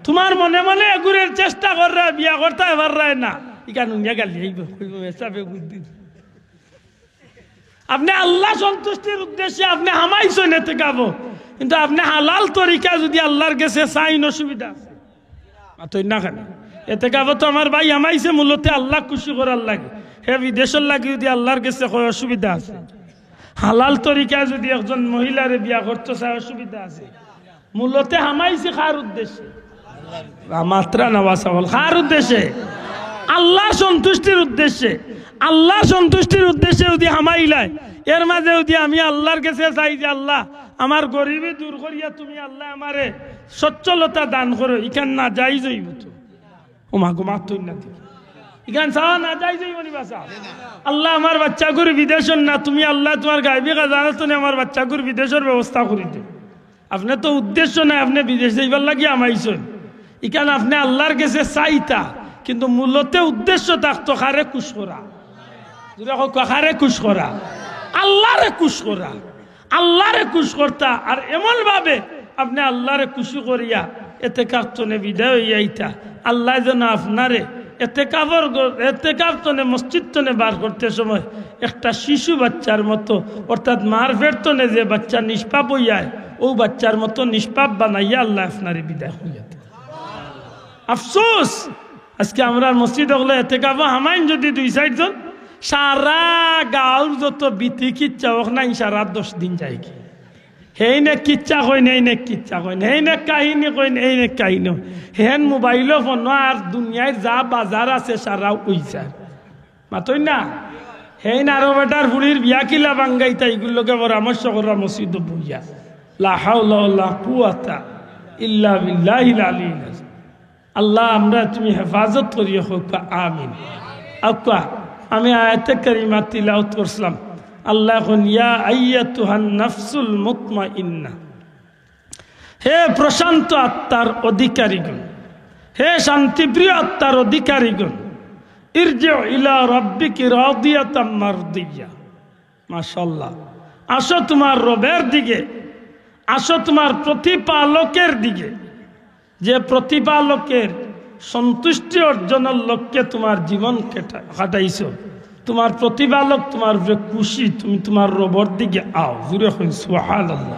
তুমার মনে মনে এগুরের চেষ্টা কররায়, বিয়া করতায় পাররায় না, ইখান হুনিয়া গালি আইবো, কইবো, "মেসাবে বুদ্ধি।" আপনে আল্লা সন্তুষ্টির উদ্দেশ্যে আপনে হামাইছইন এতেকাফো, কিন্তু আপনে হালাল তরিকায় যুদি আল্লার গেছে চাইন, অসুবিধা আছে? মাতইন না কেনে? এতেকাফো তো আমার ভাই হামাইছে মূলতে আল্লারে খুশি করার লাগি, হে বিদেশর লাগি যুদি আল্লার গেছে কয়, অসুবিধা আছে? হালাল তরিকায় যুদি একজন মহিলারে বিয়া করতো চায়, অসুবিধা আছে? মূলতে হামাইছে কার উদ্দেশ্যে? মাতরা না বা, কার উদ্দেশ্যে? আল্লার সন্তুষ্টির উদ্দেশ্যে। আল্লার সন্তুষ্টির উদ্দেশ্যে যুদি হামাইলায়, এর মাঝে যুদি আমি আল্লার গেছে চাই যে, "আল্লা, আমার গরিবি দূর করিয়া তুমি আল্লা আমারে সচ্ছলতা দান করো", ইখান নাজাইজ অইবো তো। ও মা গো, মাতইন না দেখি। ইখান চাওয়া নাজাইজ অইবো নি বা? আল্লা, আমার বাচ্চাগুর বিদেশর না, তুমি আল্লা তুমার গায়বী খাজানা তনে আমার বাচ্চাগুর বিদেশর ব্যবস্থা করি দেও। আপনে তো উদ্দেশ্য নাই, আপনে বিদেশ যাইবার লাগি হামাইছইন। ইখান আপনে আল্লার গেছে চাইতা, কিন্তু মূলতে উদ্দেশ্য থাকতো কারে খুশ করা। জোরে কউক্কা, কারে খুশ করা? আল্লারে খুশ করা। আল্লারে খুশ করতা, আর এমন ভাবে আপনে আল্লারে খুশি করিয়া এতেকাফ তনে বিদায় অইয়া আইতা। আল্লায় যেন আপনারে এতেকাফর গ-, এতেকাফ তনে মসজিদ তনে বার করতে সময় একটা শিশু বাচ্চার মতো, অর্থাৎ মার পেট তনে যে বাচ্চা নিষ্পাপ অইয়ায়, অউ বাচ্চার মতো নিষ্পাপ বানাইয়া আল্লায় আপনারে বিদায় করিয়া দেন। আফসোস, আজকে আমরার মসজিদ অকলো এতেকাফো হামাইন যুদি দুই চাইরজন, সারা গাঁওর যত বিতি কিচ্ছা অউক না, সারা দশ দিন যায়গি। হেইন এক কিচ্ছা কইন, হেইন এক কিচ্ছা কইন, হেইন এক কাহিনী কইন, হেইন এক কাহিনী কইন। হেইন মোবাইলো ফোনো আর দুনিয়ার যা বাজার আছে সারা অইযার। মাতইন না? হেইন আরো বেটার ফুড়ির বিয়া কিলা ভাঙ্গাইতা, ইগুর লগে পরামর্শ কররা মসজিদো বইয়া। লা হাওলা ওয়ালা কুওয়াতা ইল্লা বিল্লাহিল আলিয়্যিল আযীম। আল্লাহ, আমরারে তুমি হেফাজত করিও, কউক্কা আমিন। আউক্কা, আমি আয়াতে কারিমা তিলাওয়াত করছিলাম। আল্লায় কইন, "ইয়া আইয়াতুহান নাফসুল মুতমাইন্না।" হে প্রশান্ত আত্মার অধিকারীগণ, হে শান্তিপ্রিয় আত্মার অধিকারীগণ, "ইরজি ইলা রাব্বিকি রাদিয়াতাম মারদিয়া।" মাশাআল্লাহ। আসো তোমার রবের দিকে, আসো তোমার প্রতিপালকের দিকে, যে প্রতিপালকের সন্তুষ্টি অর্জনের লক্ষ্যে তোমার জীবন কেটা-, কাটাইছো, তোমার প্রতিপালক তোমার উপরে খুশি, তুমি তোমার রবর দিকে আও। জুরে কইন সুবহানাল্লাহ।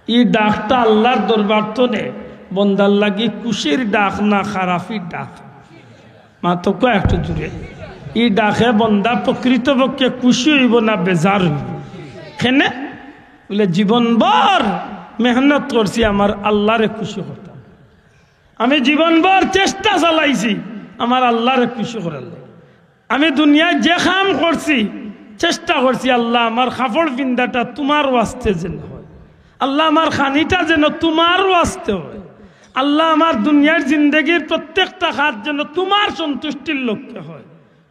ই ডাকটা আল্লাহর দরবার তনে বন্দার লাগি খুশির ডাক না খারাপির ডাক? মাতউক্কা একটু জুরে। ই ডাকে বন্দা প্রকৃতপক্ষে খুশি অইবো না বেজার অইবো? কেনে? বুলে, "জীবনভর মেহনত করছি আমার আল্লাহরে খুশি করতাম, আমি জীবনভর চেষ্টা চালাইছি আমার আল্লাহরে খুশি করার লাগি।" আমি দুনিয়াত যে কাম করছি, চেষ্টা করছি, "আল্লাহ, আমার কাপড় পিন্দাটা তোমার ওয়াস্তে যেন হয়, আল্লাহ, আমার খানিটা যেন তোমার ওয়াস্তে হয়, আল্লাহ, আমার দুনিয়ার জিন্দেগির প্রত্যেকটা কাজ যেন তোমার সন্তুষ্টির লক্ষ্যে হয়।"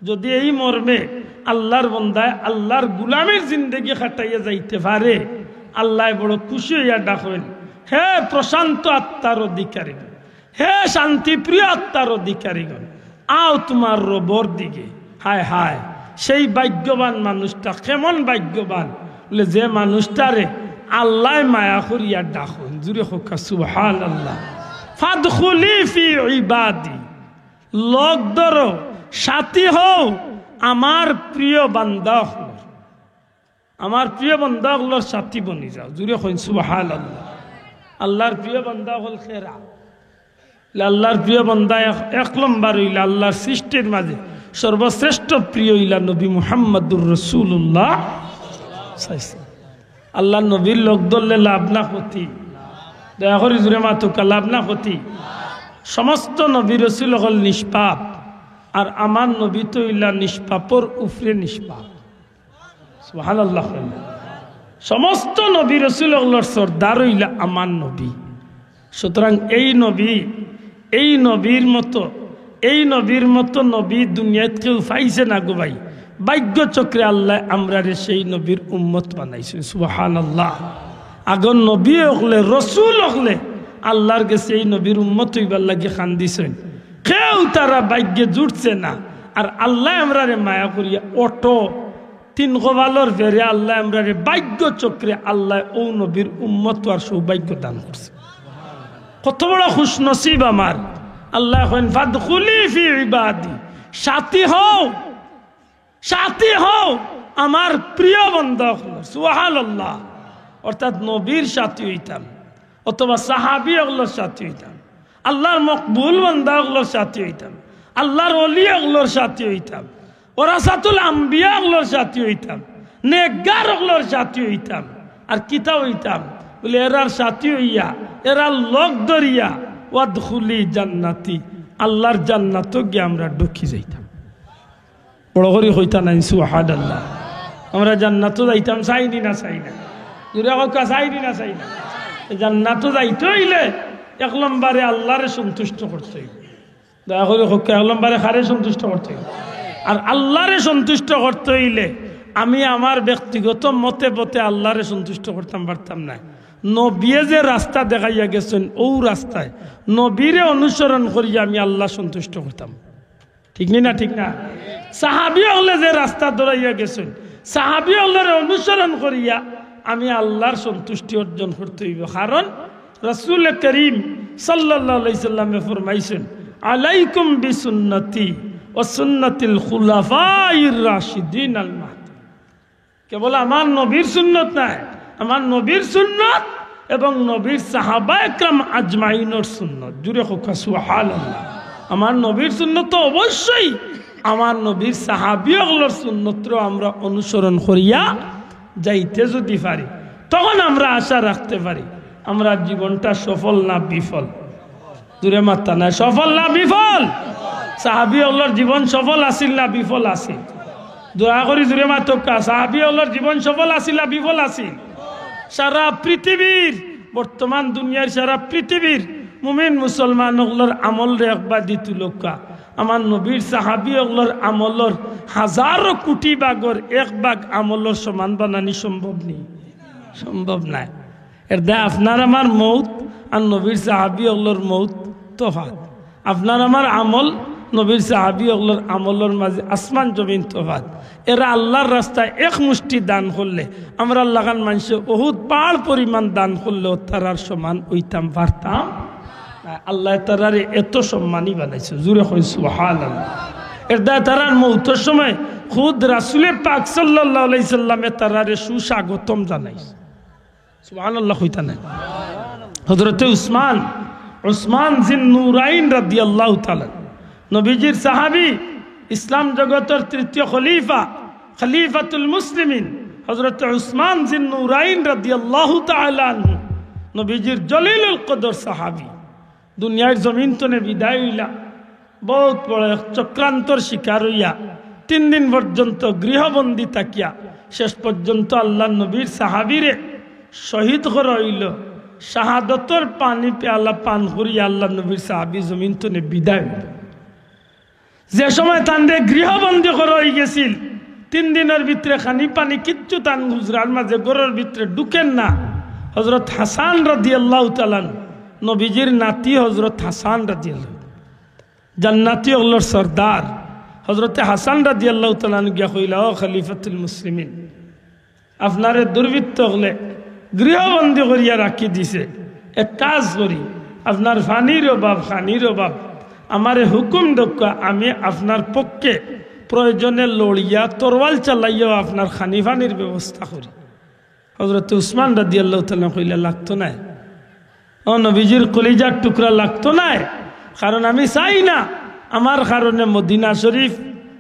যদি এই মর্মে আল্লাহর বন্দায় আল্লাহর গুলামির জিন্দেগি কাটাইয়া যাইতে পারে, আল্লায় বড় খুশি অইয়া ডাকইন, "হে প্রশান্ত আত্মার অধিকারী, হে শান্তিপ্রিয় আত্মার অধিকারীগণ, আও তোমার রবর দিকে।" হায় হায়, সেই ভাগ্যবান মানুষটা। কেমন ভাগ্যবান? বুলে, যে মানুষটারে আল্লায় মায়া করিয়া ডাকইন। জুরে কউক্কা সুবহানাল্লাহ। "ফাদখুলি ফি ইবাদি।" লগ ধরো, সাথী হও আমার প্রিয় বান্দা অকলর। আমার প্রিয় বান্দা অকলর সাথী বনি যাও। জুরে কইন সুবহানাল্লাহ। আল্লাহর প্রিয় বান্দা অকল কেরা? আল্লাহর প্রিয় বান্দা এক, এক নম্বর অইলা আল্লাহর সৃষ্টির মাঝে সর্বশ্রেষ্ঠ প্রিয় অইলা নবী মুহাম্মাদুর রাসূলুল্লাহ। আল্লাহর নবীর লগ ধরলে লাভ না ক্ষতি? দয়া করি জুরে মাতউক্কা, লাভ না ক্ষতি? সমস্ত নবী রসুল অকল নিষ্পাপ, আর আমার নবী তো অইলা নিষ্পাপর উপরে নিষ্পাপ। সুবহানাল্লাহ। সমস্ত নবী রসুল অকলর সর্দার অইলা আমার নবী। সুতরাং এই নবী, এই নবীর মতো, এই নবীর মতো নবী দুনিয়াত কেউ পাইছে না গো ভাই। ভাগ্য চক্রে আল্লায় আমরারে সেই নবীর উম্মত বানাইছইন। সুবহানাল্লাহ। আগর নবী অকলে, রসুল অকলে আল্লাহর গেছে এই নবীর উম্মত অইবার লাগি কান্দিছইন। কেউ তারা ভাগ্যে জুটছে না। আর আল্লায় আমরারে মায়া করিয়া অটো তিন কপালর ফেরে আল্লায় আমরারে ভাগ্য চক্রে আল্লায় অউ নবীর উম্মত অওয়ার সৌভাগ্য দান করছে। কত বড় খুশনসিব আমার। আল্লায় কইন, "ফাদখুলি ফি ইবাদি", সাথী হও, সাথী হও আমার প্রিয় বান্দা অকলর। সুবহানাল্লাহ। অর্থাৎ নবীর সাথী অইতাম, অথবা সাহাবী অকলর সাথী অইতাম, আল্লাহর মকবুল বান্দা অকলর সাথী অইতাম, আল্লাহর ওলি অকলর সাথী অইতাম, ওরাসাতুল আম্বিয়া অকলর সাথী অইতাম, নেককার অকলর সাথী অইতাম। আর কিতা অইতাম? বুলে, এরার সাথী অইয়া, এরার লগ ধরিয়া, "ওয়াদখুলি জান্নাতি", আল্লাহর জান্নাতো গিয়া আমরা ঢুকি যাইতাম। বড় করি কইতা নাইন সুবহানাল্লাহ। আমরা জান্নাতো যাইতাম, চাইনি না চাই না? জুরে কউক্কা, চাইনি না চাই না? জান্নাতো যাইতে অইলে এক নম্বরে আল্লাহরে সন্তুষ্ট করতে অইবো। দয়া করি কউক্কা, এক নম্বরে কারে সন্তুষ্ট করতে অইবো? আর আল্লাহরে সন্তুষ্ট করতে অইলে আমি আমার ব্যক্তিগত মতে পথে আল্লাহরে সন্তুষ্ট করতাম পারতাম নায়। নবীয়ে যে রাস্তা দেখাইয়া গেছইন, অউ রাস্তায় নবীরে অনুসরণ করিয়া আমি আল্লাহ সন্তুষ্ট করতাম। ঠিক নি না? ঠিক না? সাহাবী অকলে যে রাস্তা ধরাইয়া গেছইন, সাহাবী অকলরে অনুসরণ করিয়া আমি আল্লাহর সন্তুষ্টি অর্জন করতে অইবো। কারণ রাসূলে করিম সাল্লাল্লাহু আলাইহি সাল্লামে ফরমাইছইন, "আলাইকুম বিসুন্নতি ওয়া সুন্নাতিল খুলাফাইর রাশিদিন আল মাহদিয়িন।" কেবল আমার নবীর সুন্নত নায়, আমার নবীর সুন্নত এবং নবীর সাহাবা একরাম আজমাইনর সুন্নত। জুরে কউক্কা সুবহানাল্লাহ। আমার নবীর সুন্নত তো অবশ্যই আমার নবীর সাহাবী অকলর সুন্নতরে আমরা অনুসরণ করিয়া যাইতে যদি পারি, তখন আমরা আশা রাখতে পারি আমরার জীবনটা সফল না বিফল। জুরে মাত্তা নাই, সফল না বিফল? সাহাবী অকলর জীবন সফল আছিল না বিফল আছিল? দয়া করি জুরে মাতউক্কা, সাহাবী অকলর জীবন সফল আছিল না বিফল আছিল? সারা পৃথিবীর, বর্তমান দুনিয়ার সারা পৃথিবীর মুমিন মুসলমান অকলর আমলরে একবাদি তুলউক্কা। আমার নবীর সাহাবী অকলর আমলর হাজারো কোটি ভাগর এক ভাগ আমলর সমান বানানি সম্ভব নি? সম্ভব নায়। এর দায় আপনার আমার মউত আর নবীর সাহাবী অকলর মউত তফাত। আপনার আমার আমল নবীর সাহাবী অকলর আমলর মাঝে আসমান জমিন তফাত। এরা আল্লার রাস্তায় এক মুষ্টি দান করলে, আমরার লাখান মানষে উহুদ পাহাড় পরিমাণ দান করলেও তারার সমান অইতাম পারতাম না। আল্লায় তারারে এত সম্মানী বানাইছে। জুরে কই সুবহানাল্লাহ। এর দায় তারার মউতর সময় খুদ রাসুলে পাক সাল্লাল্লাহু আলাইহি সাল্লামে তারারে সুস্বাগতম জানাইছে। সুবহানাল্লাহ কইতা নাই? হযরতে উসমান, উসমান জিন নুরাইন রাদিয়াল্লাহু তাআলা, নবীজির সাহাবী, ইসলাম জগতর তৃতীয় খলিফা, খলিফাতুল মুসলিমিন, হযরতে উসমান জিন নুরাইন রাদিয়াল্লাহু তাআলা আনহু, নবীজির জলিলুল কদর সাহাবী, দুনিয়ার জমিন তনে বিদায় অইলা। বউত বড় এক চক্রান্তর শিকার অইয়া তিন দিন পর্যন্ত গৃহবন্দী থাকিয়া শেষ পর্যন্ত আল্লার নবীর সাহাবীরে শহীদ করা অইলো। শাহাদতর পানি পেয়ালা পান করিয়া আল্লার নবীর সাহাবী জমিন তনে বিদায় অইলো। যে সময় তানরে গৃহবন্দী করা অইগেছিল, তিন দিনর ভিতরে খানি পানি কিচ্ছু তান হুজরার মাঝে ঘরর ভিতরে ঢুকের না। হযরত হাসান রাদিয়াল্লাহু তাআলা আনহু, নবীজির নাতি হযরত হাসান রাদিয়াল্লাহু, জান্নাতি অকলর সর্দার হযরতে হাসান রাদিয়াল্লাহু তাআলা আনহু গিয়া কইলা, "ও খলিফাতুল মুসলিমিন, আপনারে দুর্বৃত্ত অকলে গৃহবন্দী করিয়া রাখি দিছে। এক কাজ করি, আপনার পানির অভাব, খানির অভাব, আমারে হুকুম দেউক্কা, আমি আপনার পক্ষে প্রয়োজনে লড়িয়া তরোয়াল চালাইয়াও আপনার খানি পানির ব্যবস্থা করি।" হযরতে উসমান রাদিয়াল্লাহু তাআলা আনহু কইলা, "লাগতো নায়। ও নবীজির কলিজার টুকরা, লাগতো নায়। কারণ আমি চাই না আমার কারণে মদিনা শরীফ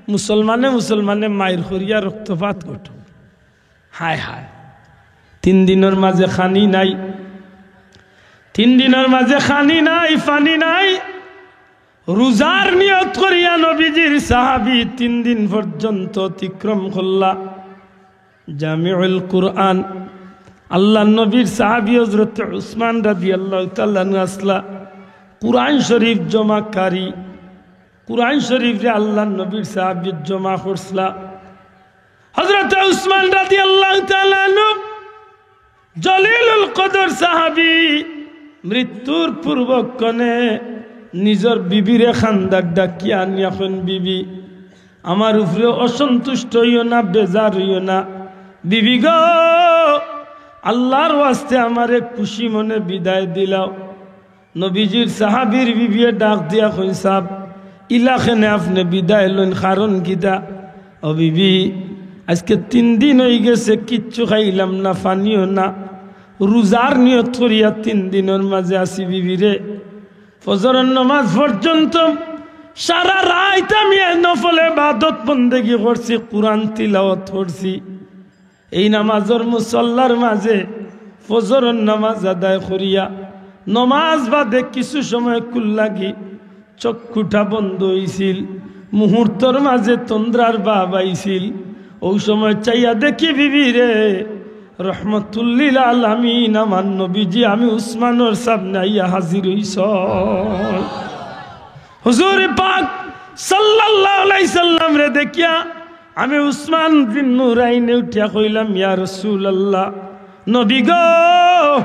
মুসলমানে মুসলমানে মাইর করিয়া রক্তপাত ঘটুক।" হায় হায়, তিন দিনর মাঝে খানি নাই, তিন দিনর মাঝে খানি নাই, পানি নাই। রোজার নিয়ত করিয়া নবীজির সাহাবী তিন দিন পর্যন্ত অতিক্রম করলা। জামিউল কুরআন, আল্লার নবীর সাহাবী হযরতে উসমান রাদিয়াল্লাহু তাআলা আনহু আছলা কুরআন শরীফ জমাকারী। কুরআন শরীফরে আল্লার নবীর সাহাবী জমা করছলা। হযরতে উসমান রাদিয়াল্লাহু তাআলা আনহু জলিলুল কদর সাহাবী মৃত্যুর পূর্বক্ষণে নিজর বিবিরে কান্দাত ডাকিয়া আনিয়া কইন, "বিবি, আমার উপরে অসন্তুষ্ট অইও না, বেজার অইও না। বিবি গো, আল্লার ওয়াস্তে আমারে খুশি মনে বিদায় দিলাও।" নবীজির সাহাবীর বিবিয়ে ডাক দিয়া কইন, "সাব, ইলা কেনে আপনে বিদায় লইন, কারণ কিতা?" "ও বিবি, আজকে তিন দিন অইগেছে, কিচ্ছু খাইলাম না, পানিও না, রোজার নিয়ত করিয়া তিন দিনর মাঝে আছি বিবিরে। ফজরর নামাজ পর্যন্ত সারা রাইত আমি নফল ইবাদত বন্দেগি করছি, কুরআন তিলাওয়াত করছি। এই নামাজর মুসল্লার মাঝে ফজরর নামাজ আদায় করিয়া নমাজ বাদে কিছু সময় কুল্লাগি চক্ষুটা বন্ধ অইছিল, মুহূর্তর মাঝে তন্দ্রার ভাব আইছিল। অউ সময় চাইয়া দেখি বিবিরে, রহমতুল্লিল আলামিন আমার নবীজি আমি উসমানর সামনে আইয়া হাজির অইছইন।" হুজুর পাক সাল্লাল্লাহু আলাইহি সাল্লামরে দেখিয়া আমি উসমান জিন নুরাইনে উঠিয়া কইলাম, "ইয়া রাসূলুল্লাহ, নবী গো,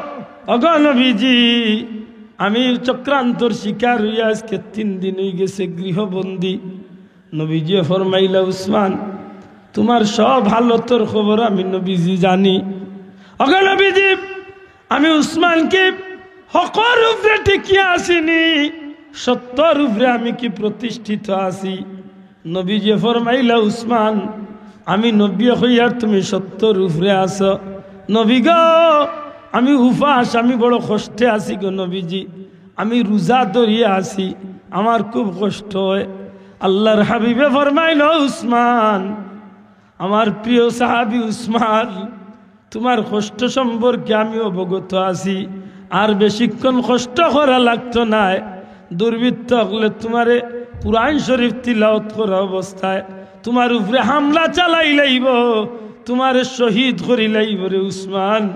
ওগো নবীজি, আমি চক্রান্তর শিকার অইয়া আজকে তিন দিন অইগেছে গৃহবন্দী।" নবীজিয়ে ফরমাইলা, "উসমান, তুমার সব হালতর খবর আমি নবীজি জানি। ওগো নবীজি, আমি উসমান কি হকর উপরে টিকিয়া আছি নি? সত্যর উপরে আমি কি প্রতিষ্ঠিত আছি?" নবীজিয়ে ফরমাইলা, "উসমান, আমি নবীয়ে কইয়ার তুমি সত্যর উপরে আছো। নবী গো, আমি উপাস, আমি বড় কষ্টে আছি গো নবীজি, আমি রোজা ধরিয়া আছি, আমার খুব কষ্ট অয়।" আল্লাহর হাবিবে ফরমাইন, "ও উসমান, আমার প্রিয় সাহাবী উসমান, তুমার কষ্ট সম্পর্কে আমি অবগত আছি, আর বেশিক্ষণ কষ্ট করা লাগতো নায়। দুর্বৃত্ত অকলে তুমারে কুরআন শরীফ তিলাওয়াত করা অবস্থায় তুমার উপরে হামলা চালাইলাইবো, তুমারে শহীদ করিলাইবো রে উসমান।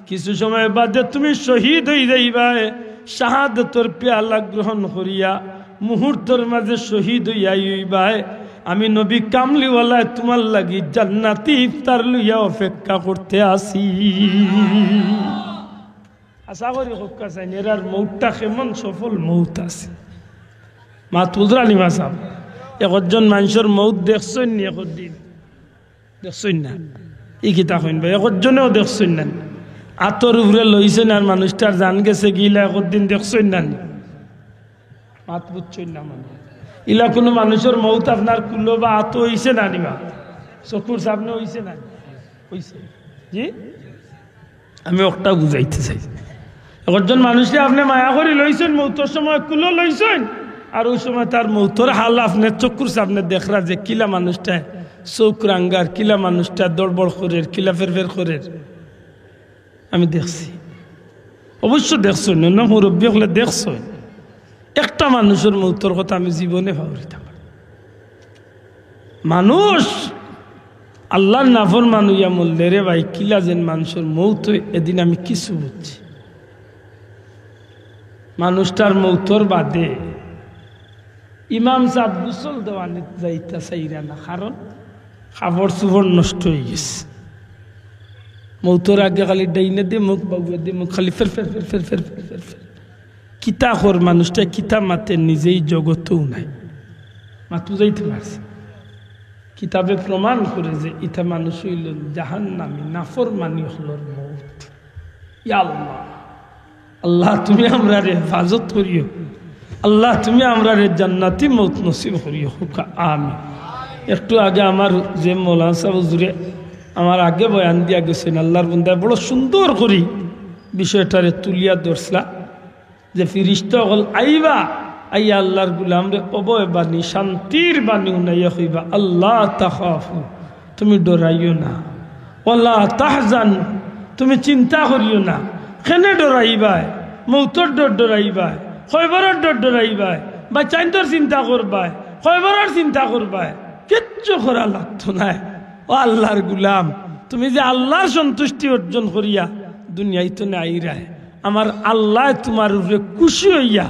কিছু সময় বাদে তুমি শহীদ অইযাইবায়, শাহাদতর পেয়ালা গ্রহণ করিয়া মুহূর্তর মাঝে শহীদ অইয়া অইবায়। আমি নবী কামলিওয়ালায় তুমার লাগি জান্নাতি ইফতার লইয়া অপেক্ষা করতে আছি।" আশা করি হক্কা চাইন, এরার মউতটা কেমন সফল মউত আছে। মাত বুঝরানি মাসাব, একজন মানষর মউত দেখছইন নি একদিন? দেখছইন না? ই কিতা কইন বা, একজনেও দেখছইন না নি? আতর উপরে লইছইন আর মানুষটার জান গেছে গি, ইলা একদিন দেখছইন না নি? মাত বুঝছইন না মানে? ইলা কুনু মানষর মউত আপনার কুলো বা আতো অইছে না নি বা? চকুর সামনে অইছে না নি? অইছে। জি? আমি অকটা বুঝাইতে চাই। একজন মানষরে আপনে মায়া করি লইছইন, মউতর সময় কুলো লইছইন, আর অউ সময় তার মউতর হাল আপনে চকুর সামনে দেখরা যে কিলা মানুষটায় চউখ রাঙ্গার, কিলা মানুষটায় দড়বড় করের, কিলা ফেরফের করের। আমি দেখছি, অবশ্য দেখছইন, অন্য মুরব্বি অকলে দেখছইন। একটা মানষর মউতর কথা আমি জীবনে পাহরিতাম পারি না। মানুষ আল্লাহর নাফরমান অইয়া মরলে রে ভাই, কিলা যেন মানষর মউত অয়, এদিন আমি কিছু বুঝছি। মানুষটার মউতর বাদে ইমাম সাব গোসল দেওয়ানিত যাইতা চাইরা না, কারণ কাপড় চুপড় নষ্ট অইগেছে। মউতর আগে খালি ডাইনে দি মুখ, বাউয়ে দি মুখ, খালি ফের ফের ফের ফের ফের ফের ফের ফের। কিতা কর মানুষটা, কিতা মাতে, নিজেই জগতও নাই। মাতু যাইতে পারছে। কিতাবে প্রমাণ করে যে ইতা মানুষ অইল জাহান্নামী, নাফরমানি অকলর মউত। ইয়া আল্লাহ, আল্লাহ তুমি আমরারে হেফাজত করিও, আল্লাহ তুমি আমরারে জান্নাতি মউত নসিব করিও, হক্কা আমিন। একটু আগে আমার যে মৌলানা সাব হুজুরে আমার আগে বয়ান দিয়া গেছইন, আল্লাহর বন্দায় বড় সুন্দর করি বিষয়টারে তুলিয়া ধরছলা। যে ফিরিস্তা অকল আইবা, আইয়া আল্লাহর গুলামরে অভয় বাণী, শান্তির বাণী হুনাইয়া কইবা, "আল্লাহ তাখাফু, তুমি ডরাইও না, ওয়ালা তাহজান, তুমি চিন্তা করিও না।" কেনে ডরাইবায়? মউতর ডর ডরাইবায়, কয়বরর ডর ডরাইবায়, বাচ্চাইন্তর চিন্তা করবায়, কয়বরর চিন্তা করবায়, কিচ্ছু করা লাগতো নায়। ও আল্লাহর গুলাম, তুমি যে আল্লাহর সন্তুষ্টি অর্জন করিয়া দুনিয়াইত আইরায়, আমার আল্লাহ তোমার উপরে খুশি হইয়া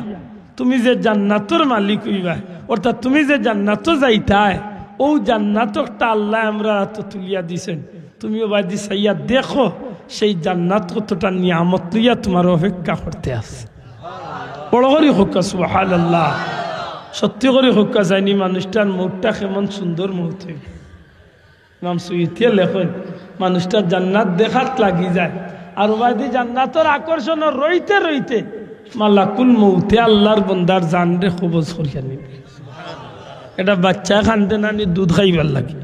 তুমি যে জান্নাতর মালিক হইবায়, অর্থাৎ তুমি যে জান্নাতো যাইতায়, ও জান্নাত একটা আল্লাহ আমরা তো তুলিয়া দিছেন। তুমিও বাদি চাইয়া দেখো, সেই জান্নাত কতটা নিয়ামত লইয়া তোমার অপেক্ষা করতে আছে। বড় করি হক্কা সুবহানাল্লাহ, সত্যি করি হক্কা চাইনি, মানুষটার মউতটা কেমন সুন্দর মউত হইবে। ইমাম সুয়ুতিয়ে লেখইন, মানুষটা জান্নাত দেখাত লাগি যায়, আর উবাদি জান্নাতর আকর্ষণ রইতে রইতে মালাকুল মউতে আল্লাহর বন্দার জানরে কবজ করিয়া নিবে। এটা বাচ্চা কান্দে নানি দুধ খাইবার লাগি?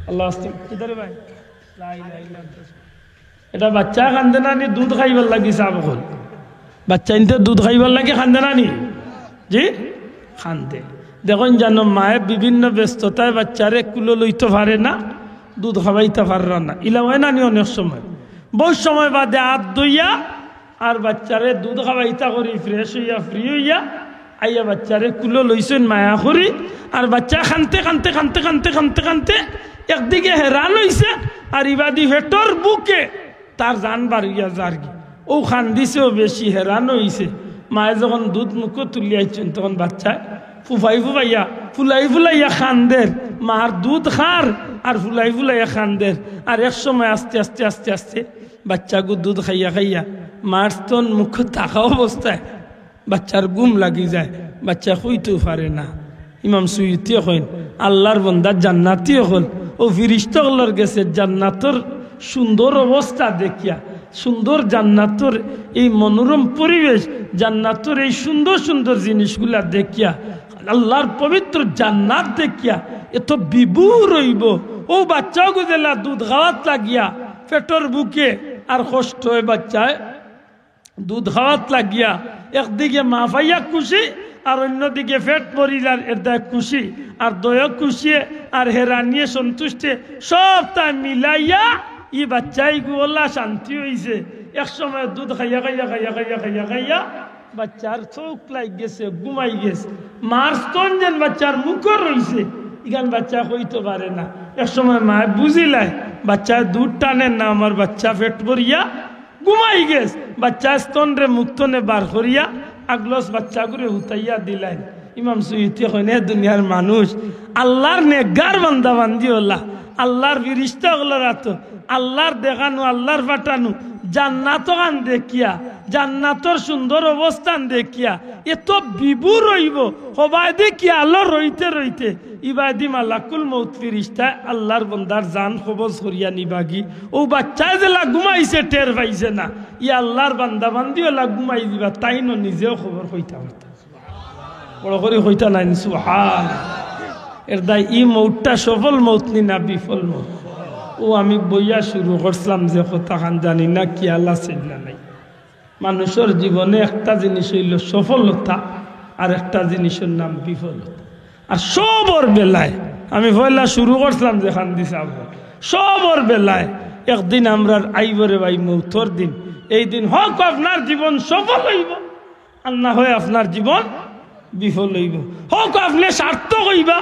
আল্লাহ আস্তে, কিতারে ভাই? লা ইলাহা ইল্লাল্লাহ। এটা বাচ্চা কান্দে নানি দুধ খাইবার লাগি? সাব অকল, বাচ্চাইন্তে দুধ খাইবার লাগি কান্দে নানি? জি, কান্দে। দেখইন জানো, মায়ে বিভিন্ন ব্যস্ততায় বাচ্চারে কুলো লইতো পারে না, দুধ খাওয়াইতা পাররা না, ইলা অয় নানি অনেক সময়। বহুত সময় বাদে আত ধইয়া আর বাচ্চারে দুধ খাওয়াইতা করি, ফ্রেশ হইয়া, ফ্রি হইয়া আইয়া বাচ্চারে কুলো লইছইন মায়া করি। আর বাচ্চা কানতে কানতে কানতে কানতে কানতে কানতে একদিকে হেরান হইছে, আর ইবাদি পেটর ভুকে তার জান বার হইয়া যারগি। ও কান্দিছেও বেশি, হেরান হইছে। মায়ে যখন দুধ মুখো তুলিয়া আইছইন, তখন বাচ্চায় ফুফাই ফুফাইয়া, ফুলাই ফুলাইয়া কান্দের। মার দুধ খার আর ফুলাই ফুলাইয়া কান্দের। আর এক সময় আস্তে আস্তে আস্তে আস্তে বাচ্চাগু দুধ খাইয়া খাইয়া মার স্তন মুখো থাকা অবস্থায় বাচ্চার ঘুম লাগি যায়, বাচ্চা কইতেও পারে না। ইমাম সুয়ুতিয়ে কইন, আল্লাহর বন্দা জান্নাতি অকল, ও ফিরিস্তা অকলর গেছে জান্নাতর সুন্দর অবস্থা দেখিয়া, সুন্দর জান্নাতর এই মনোরম পরিবেশ, জান্নাতর এই সুন্দর সুন্দর জিনিসগুলা দেখিয়া, আল্লাহর পবিত্র জান্নাত দেখিয়া এত বিভোর হইব। ও বাচ্চাগু যেলা দুধ খাওয়াত লাগিয়া পেটর ভুকে আর কষ্ট হয় বাচ্চায় দুধ খাওয়াত লাগিয়া, একদিকে মা পাইয়া খুশি, আর অন্যদিকে পেট ভরিলার এর দায় খুশি, আর দয় খুশিয়ে, আর হেরানিয়ে সন্তুষ্টে, সবতা মিলাইয়া ই বাচ্চাইগু অলা শান্তি অইছে। এক সময় দুধ খাইয়া, খাইয়া, খাইয়া, খাইয়া, খাইয়া, খাইয়া, বাচ্চার চউখ লাগি গেছে, ঘুমাই গেছে। মার স্তন যেন বাচ্চার মুখো রইছে, ইখান বাচ্চা কইতো পারে না। এক সময় মায় বুঝিলায়, বাচ্চায় দুধ টানে না, আমার বাচ্চা পেট ভরিয়া ঘুমাই গেছে। বাচ্চা স্তনরে মুখ থনে বার করিয়া আগলস বাচ্চাগুরে হুতাইয়া দিলাইন। ইমাম সুয়ুতি কইন, এ দুনিয়ার মানুষ, আল্লার নেকগার বান্দা বান্দি অলা, আল্লার ফিরিস্তা অকলর আতো, আল্লার দেখানো, আল্লার পাঠানো, জান্নাতখান দেখিয়া, জান্নাতর সুন্দর অবস্থান দেখিয়া এত বিভোর অইবো, হবায়দি খিয়ালো রইতে রইতে ইবায়দি মালাকুল মউত ফিরিস্তায় আল্লার বন্দার জান কবজ করিয়া নিবাগি। অউ বাচ্চায় যেলা ঘুমাইছে, টের পাইছে না, ই আল্লার বান্দা বান্দি অলা ঘুমাই যিবা, তাইনও নিজেও খবর কইতা পারতা। বড় করি কইতা নাইন, সুবহান। এর দায় ই মউতটা সফল মউত নি না বিফল মউত? অউ আমি বইয়া শুরু করছলাম যে কথাখান, জানি না খিয়াল আছে না নাই। মানুষর জীবনে একটা জিনিস অইলো সফলতা, আর একটা জিনিসর নাম বিফলতা। আর সবর বেলায়, আমি পয়লা শুরু করছলাম যেখান দি, সবর বেলায় একদিন আমরার আইবো রে ভাই, মউতর দিন। এই দিন হউক আপনার জীবন সফল অইবো, আর না হয় আপনার জীবন বিফল অইবো। হউক আপনে সার্থক অইবা,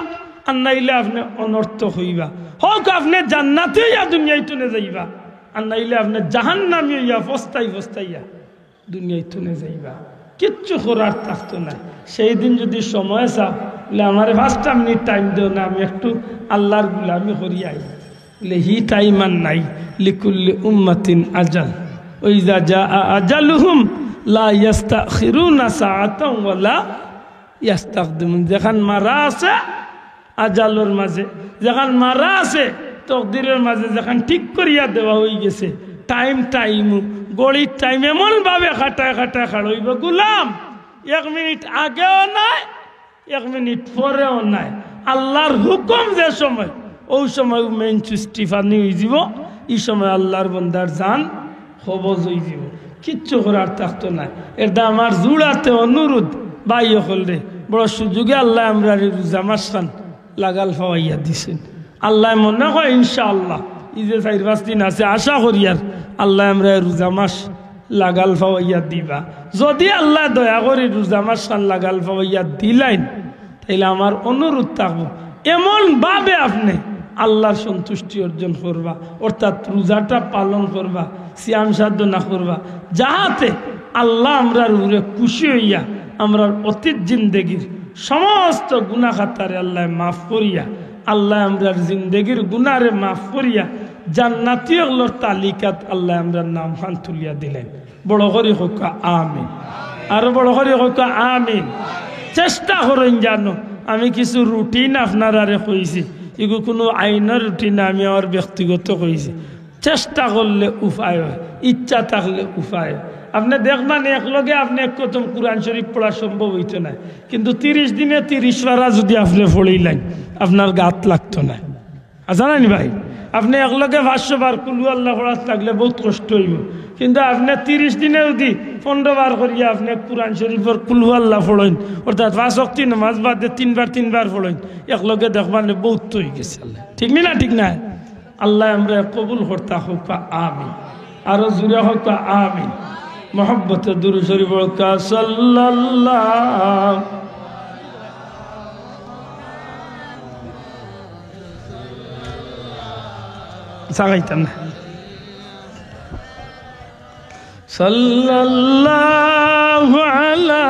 আর নাইলে আপনে অনর্থক অইবা। হউক আপনে জান্নাতি অইয়া দুনিয়াইত থনে যাইবা, আর নাইলে আপনে জাহান্নামি অইয়া পস্তাই পস্তাইয়া দুনিয়াইত থনে যাইবা। কিচ্ছু করার থাকতো নায়। সেই দিন যুদি সময় চাও, বলে, "আমারে পাঁচটা মিনিট টাইম দেও না, আমি একটু আল্লার গুলামি করি আই।" বলে, "হি টাইম আর নাই, লিকুল্লি উম্মাতিন আজাল, ওয়া ইজা জাআ আজালুহুম লা ইয়াস্তাখিরুনা সাআতাও ওয়া লা ইয়াস্তাকদিমুন।" যেখান মারা আছে আজালর মাঝে, যেখান মারা আছে তকদিরর মাঝে, যেখান ঠিক করিয়া দেওয়া অইগেছে, টাইম টাইম, ঘড়ির টাইম এমন ভাবে খাটায় খাটায় খাড়ইবো, গুলাম এক মিনিট আগেও নাই, এক মিনিট পরেও নাই। আল্লার হুকুম যে সময়, অউ সময় মেইন সুইচ টিপানি অইযিবো, ই সময় আল্লার বন্দার জান কবজ অইযিবো, কিচ্ছু করার থাকতো নায়। এর দায় আমার জুড়াতে অনুরোধ, ভাই অকলরে, বড় সুযোগে আল্লায় আমরারে রোজা মাসখান লাগাল ফাওয়াইয়া দিছইন। আল্লায় মনে কয় ইনশাআল্লাহ, ই যে চাইর পাঁচ দিন আছে, আশা করি আর আল্লায় আমরারে রোজা মাস লাগাল ফাওয়াইয়া দিবা। যুদি আল্লায় দয়া করি রোজা মাসখান লাগাল ফাওয়াইয়া দিলাইন, তাইলে আমার অনুরোধ থাকবো, এমন ভাবে আপনে আল্লার সন্তুষ্টি অর্জন করবা, অর্থাৎ রোজাটা পালন করবা, সিয়াম সাধনা করবা, যাহাতে আল্লা আমরার উপরে খুশি অইয়া আমরার অতীত জিন্দেগির সমস্ত গুনা খাতারে আল্লায় মাফ করিয়া, আল্লায় আমরার জিন্দেগির গুনারে মাফ করিয়া জান্নাতি অকলর তালিকাত আল্লায় আমরার নামখান তুলিয়া দিলাইন। বড় করি কউক্কা আমিন। আরো বড় করি কউক্কা আমিন। চেষ্টা করইন জানো, আমি কিছু রুটিন আপনারারে কইছি, ইগু কুনু আইনর রুটিন না, আমি আমার ব্যক্তিগত কইছি। চেষ্টা করলে উপায় অয়, ইচ্ছা থাকলে উপায় অয়। আপনে দেখবা নে, একলগে আপনে এক খতম কুরআন শরীফ পড়া সম্ভব অইতো নায়, কিন্তু তিরিশ দিনে তিরিশ পারা যুদি আপনে পড়িলাইন, আপনার গাত লাগতো নায়। আছে না নি ভাই? আপনে একলগে পাঁচশো বার কুলহু আল্লাহ পড়াত লাগলে বউত কষ্ট অইবো, কিন্তু আপনে তিরিশ দিনে যুদি পনরো বার করিয়া আপনে কুরআন শরীফর কুলহু আল্লাহ পড়ইন, অর্থাৎ পাঁচ ওয়াক্তি নামাজ বাদে তিনবার তিনবার পড়ইন, একলগে দেখবা নে বউত তো অইগেছে আল্লাহ। ঠিক নি না? ঠিক নায়? আল্লায় আমরারে কবুল করতা কউক্কা আমিন। আরো জুরে কউক্কা আমিন। মহব্বতে দুরূদ শরীফ পড়উক্কা সাল্লাল্লাহু। সাগাইতাম না। সাল্লাল্লাহু আলা।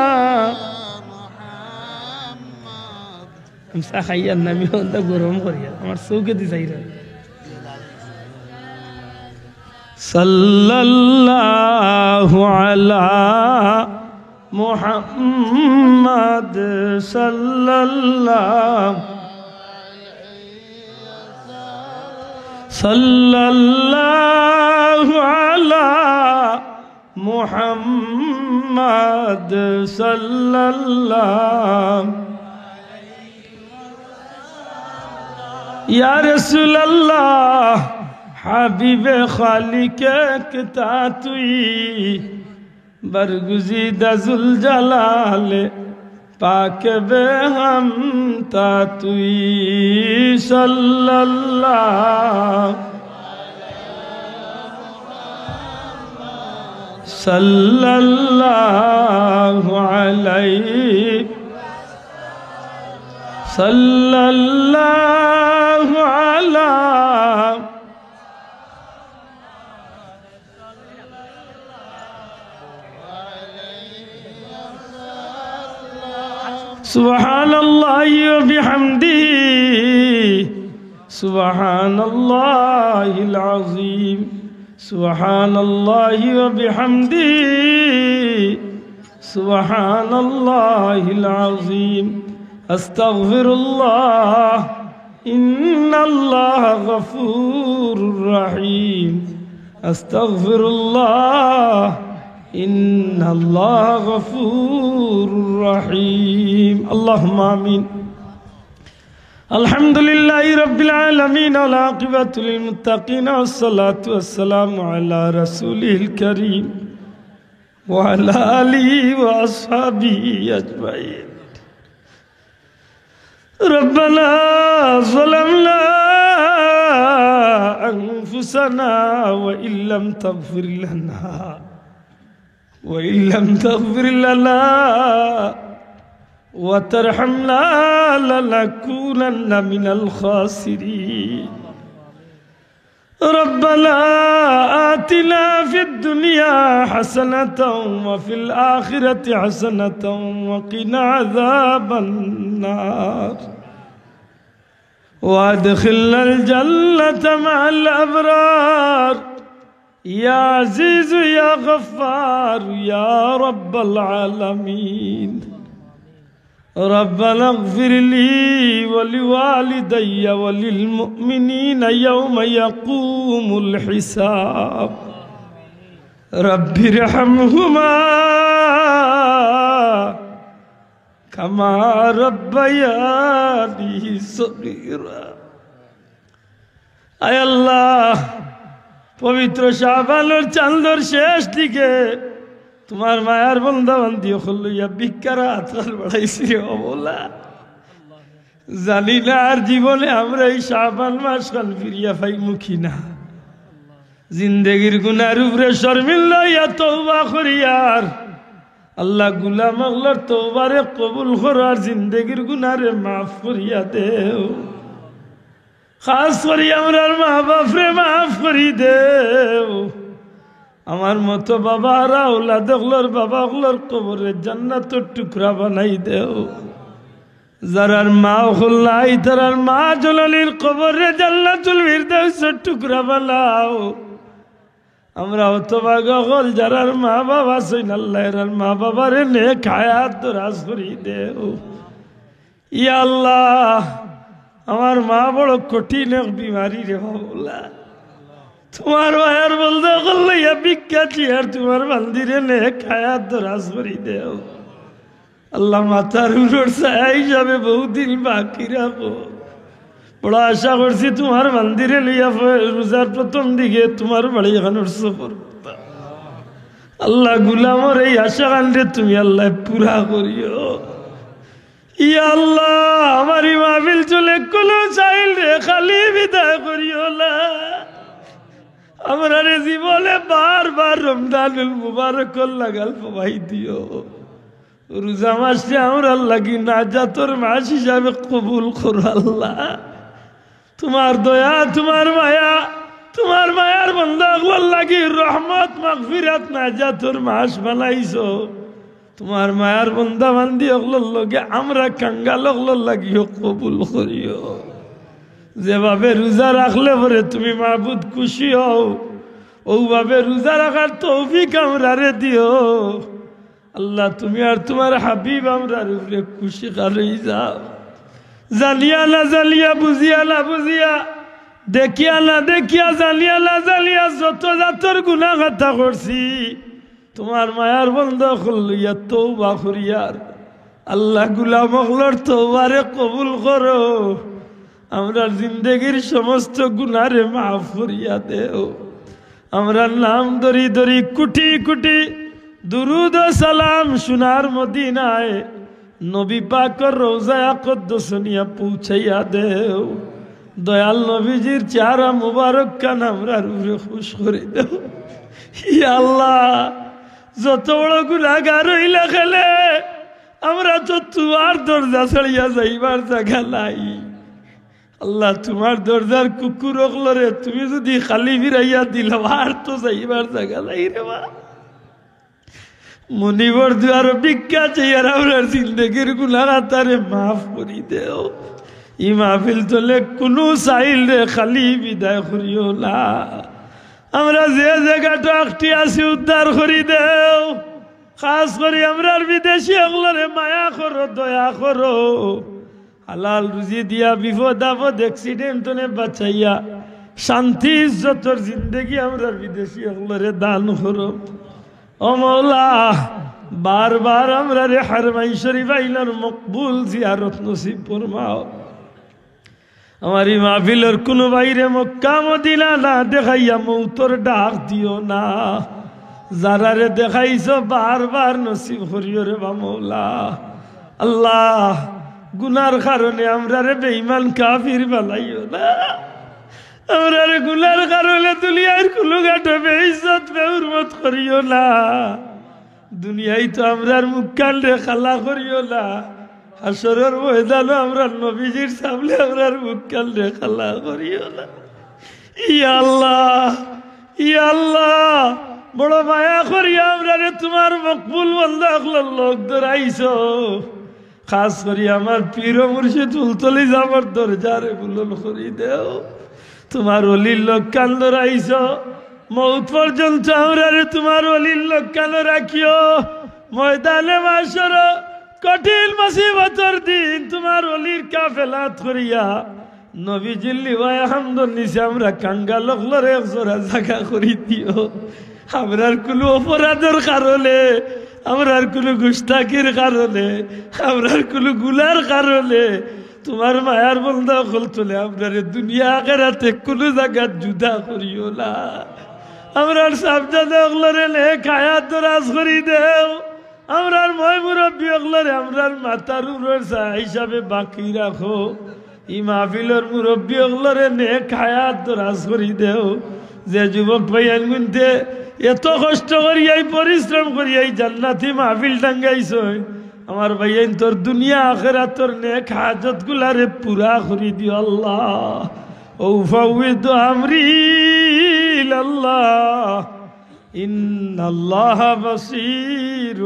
আমি চা খাইয়ার না, আমি অন্তা গরম করিয়ার, আমার চউখেদি চাইরাম। সাল্লাল্লাহু আলা মুহাম্মাদ সাল্লাল্লাহু, সাল্লাল্লাহু আলা মুহাম্মাদ সাল্লাল্লাহু। ইয়া রাসূলুল্লাহ, হাবিবে খালিকে কিতা তুই, বরগুজিদা জুল জালালে پاک بے ہم تا توئی صلی اللہ، صلی اللہ علیہ، صلی اللہ علیہ۔ سبحان الله وبحمده، سبحان الله العظيم، سبحان الله وبحمده، سبحان الله العظيم، أستغفر الله، إن الله غفور رحيم، أستغفر الله، إن الله غفور رحيم. اللهم آمين. الحمد لله رب العالمين، والعاقبة للمتقين، والصلاة والسلام على رسوله الكريم وعلى آله وأصحابه أجمعين. ربنا ظلمنا أنفسنا وإن لم تغفر لنا، وإن لم تغفر لنا وترحمنا لنكونن من الخاسرين. ربنا آتنا في الدنيا حسنة وفي الآخرة حسنة وقنا عذاب النار. وأدخلنا الجنة مع الأبرار. يا عزيز يا غفار يا رب العالمين. ربنا اغفر لي ولوالدي وللمؤمنين يوم يقوم الحساب. رب ارحمهما كما ربياني صغيرا. আয় আল্লাহ, পবিত্র শাবানর চান্দর শেষ দিকে তুমার মায়ার বন্দা বান্দি অকল লইয়া ভিক্ষার আত বাড়াইছি রে ও মওলা। জানি না আর জীবনে আমরা ই শাবান মাস খান ফিরিয়া পাইমু কি না। জিন্দেগির গুনার উপরে শরমিন্দা অইয়া তওবা করিয়ার। আল্লাহ, গুলাম অকলর তওবারে কবুল করো আর জিন্দেগির গুনারে মাফ করিয়া দেও। খাস করি আমরার মা বাপরে মাফ করি দেও। আমার মতো বাবা আর আওলাদ অকলর বাবা অকলর কবররে জান্নাতর টুকরা বানাই দেও। যারার মা অকল নাই, তারার মা জননীর কবররে জান্নাতুল ফিরদাউসর টুকরা বানাও। আমরা হতভাগা অকল, যারার মা বাবা আছইন, আল্লাহ, এরার মা বাবারে নেক হায়াত দরাজ করি দেও। ইয়া আল্লাহ, আমার মা বড় কঠিন এক বিমারি রে বাবুলা। তুমার মায়ার বন্দা অকল লইয়া ভিক্ষা চাইয়ার তুমার বান্দিরে নেক হায়াত দরাজ করি দেও। আল্লাহ, মাথার উপরর ছায়া হিসাবে বহুদিন বাকি রাখো। বড় আশা করছি তুমার বান্দিরে লইয়া ফ-, রোজার প্রথম দিকে তুমার বাড়ি খানোর সফর। আল্লাহ, গুলামর এই আশা খানরে তুমি আল্লাহ পুরা করিও। ইয়া আল্লাহ, আমার ই মাহফিল চলে কোনো চাইল রে খালি বিদায় করিও না। আমরারে জীবনে বারবার রমজানুল মুবারকর লাগাল পাওয়াই দিও। রোজা মাসরে আমরার লাগি নাজাতর মাস হিসাবে কবুল করো আল্লাহ। তুমার দয়া, তুমার মায়া, তুমার মায়ার বন্দা অকলর লাগি রহমত, মাগফিরাত, নাজাতর মাস বানাইছো। তুমার মায়ার বন্দা বান্দি অকলর লগে আমরা কাঙ্গাল অকলর লাগিও কবুল করিও। যেভাবে রোজা রাখলে পরে তুমি মাবুদ খুশি হও, অউভাবে রোজা রাখার তৌফিক আমরারে দিও। আল্লাহ, তুমি আর তুমার হাবিব আমরার উপরে খুশি খান অই যাও। জানিয়া না জানিয়া, বুঝিয়া না বুঝিয়া, দেখিয়া না দেখিয়া, জানিয়া না জানিয়া যত জাতর গুনা খাতা করছি, তুমার মায়ার বন্দা অকল লইয়া তওবা করিয়ার। আল্লাহ, গুলাম অকলর তওবারে কবুল করো। আমরার জিন্দেগির সমস্ত গুনারে মাফ করিয়া দেও। আমরার নাম ধরি ধরি কুটি কুটি দুরুদ ও সালাম সোনার মদিনায় নবী পাকর রওজায়ে আকদ্দস নিয়া পৌঁছাইয়া দেও। দয়াল নবীজির চেহারা মুবারক খান আমরার উপরে খুশ করি দেও। ইয়া আল্লাহ, যত বড় গুনাগার অইলা কেনে, আমরা তো তুমার দরজা ছাড়িয়া যাইবার জাগা নাই। আল্লাহ, তুমার দরজার কুকুর অকলরে তুমি যুদি খালি ফিরাইয়া দিলাও, আর তো যাইবার জাগা নাই রে বা। মনিবর দুয়ারো ভিক্ষা চাইয়ার আমরার জিন্দেগির গুনা খাতারে মাফ করি দেও। ই মাহফিল তনে কুনু সাইলরে খালি বিদায় করিও না। আমরা যে জাগাত আটকি আছি উদ্ধার করি দেও। খাছ করি আমরার বিদেশি অকলরে মায়া করো, দয়া করো। হালাল রুজি দিয়া বিপদ আপদ accident তনে বাঁচাইয়া শান্তি ইজ্জতর জিন্দেগি আমরার বিদেশি অকলরে দান করো। ও মওলা, বারবার আমরারে হারমাইন শরীফ আইনর মকবুল জিয়ারত নসিব ফরমাও। আমার ই মাহফিলর কুনু ভাইরে মক্কা মদিনা না দেখাইয়া মৌতর ডাক দিও না। যারারে দেখাইছো বারবার নসিব করিও রে বা মওলা। আল্লাহ, গুনার কারণে আমরারে বেঈমান কাফির বানাইও না। আমরারে গুনার কারণে দুনিয়ার কুনু ঘাটো বেইজ্জত বেহুরমত করিও না। দুনিয়াইত তো আমরার মুখখানরে কালা করিও না। হাশরর ময়দানো আমরার নবীজির সামনে আমরার মুখখানরে কালা করিও না। ইয়া আল্লাহ, ইয়া আল্লাহ, বড় মায়া করিয়া আমরারে তুমার মকবুল বান্দা অকলর লগ ধরাইছো। খাছ করি আমার পীর ও মুর্শিদ ফুলতলি যাবার দরজারে বুলন্দ করি দেও। তুমার অলির লগ খান ধরাইছো, মউত পর্যন্ত আমরারে তুমার অলির লগ খানো রাখিও। ময়দানে মাশর কঠিন মুসিবতর দিন তুমার অলির কাফেলাত করিয়া নবীজির লিওয়ায়ে হামদর নিচে আমরা কাঙ্গাল অকলরে এক জোড়া জাগা করি দিও। আমরার কুনু অপরাধর কারণে, আমরার কুনু গুস্তাখির কারণে, আমরার কুনু গুনার কারণে তুমার মায়ার বান্দা অকল তনে আমরারে দুনিয়া আখেরাতে কুনু জাগাত জুদা করিও না। আমরার সাবজাদা অকলরে নেক হায়াত দরাজ করি দেও। আমরার ময় মুরব্বি অকলরে আমরার মাথার উপরর ছায়া হিসাবে বাকি রাখো। ই মাহফিলর মুরব্বি অকলরে নেক হায়াত দরাজ করি দেও। যে যুবক ভাইয়াইনগুইন্তে এত কষ্ট করিয়া, পরিশ্রম করিয়া ই জান্নাতি মাহফিল টাঙ্গাইছইন, আমার ভাইয়াইন্তর দুনিয়া আখেরাতর নেক হাজতগুলারে পুরা করি দিও আল্লাহ। أفوض أمري إلى الله إن الله بصير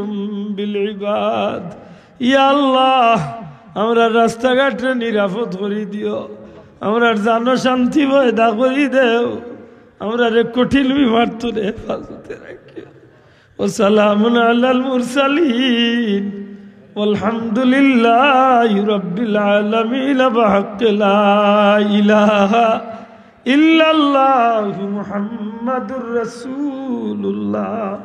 بالعباد। ইয়া আল্লাহ, আমরার রাস্তাঘাটরে নিরাপদ করি দিও, আমরার জানো শান্তি পয়দা করি দেও, আমরারে কঠিন বিমার তনে হেফাজতে রাখিও। وسلام على المرسلين والحمد لله رب العالمين بحق لا إله إلا الله محمد رسول الله।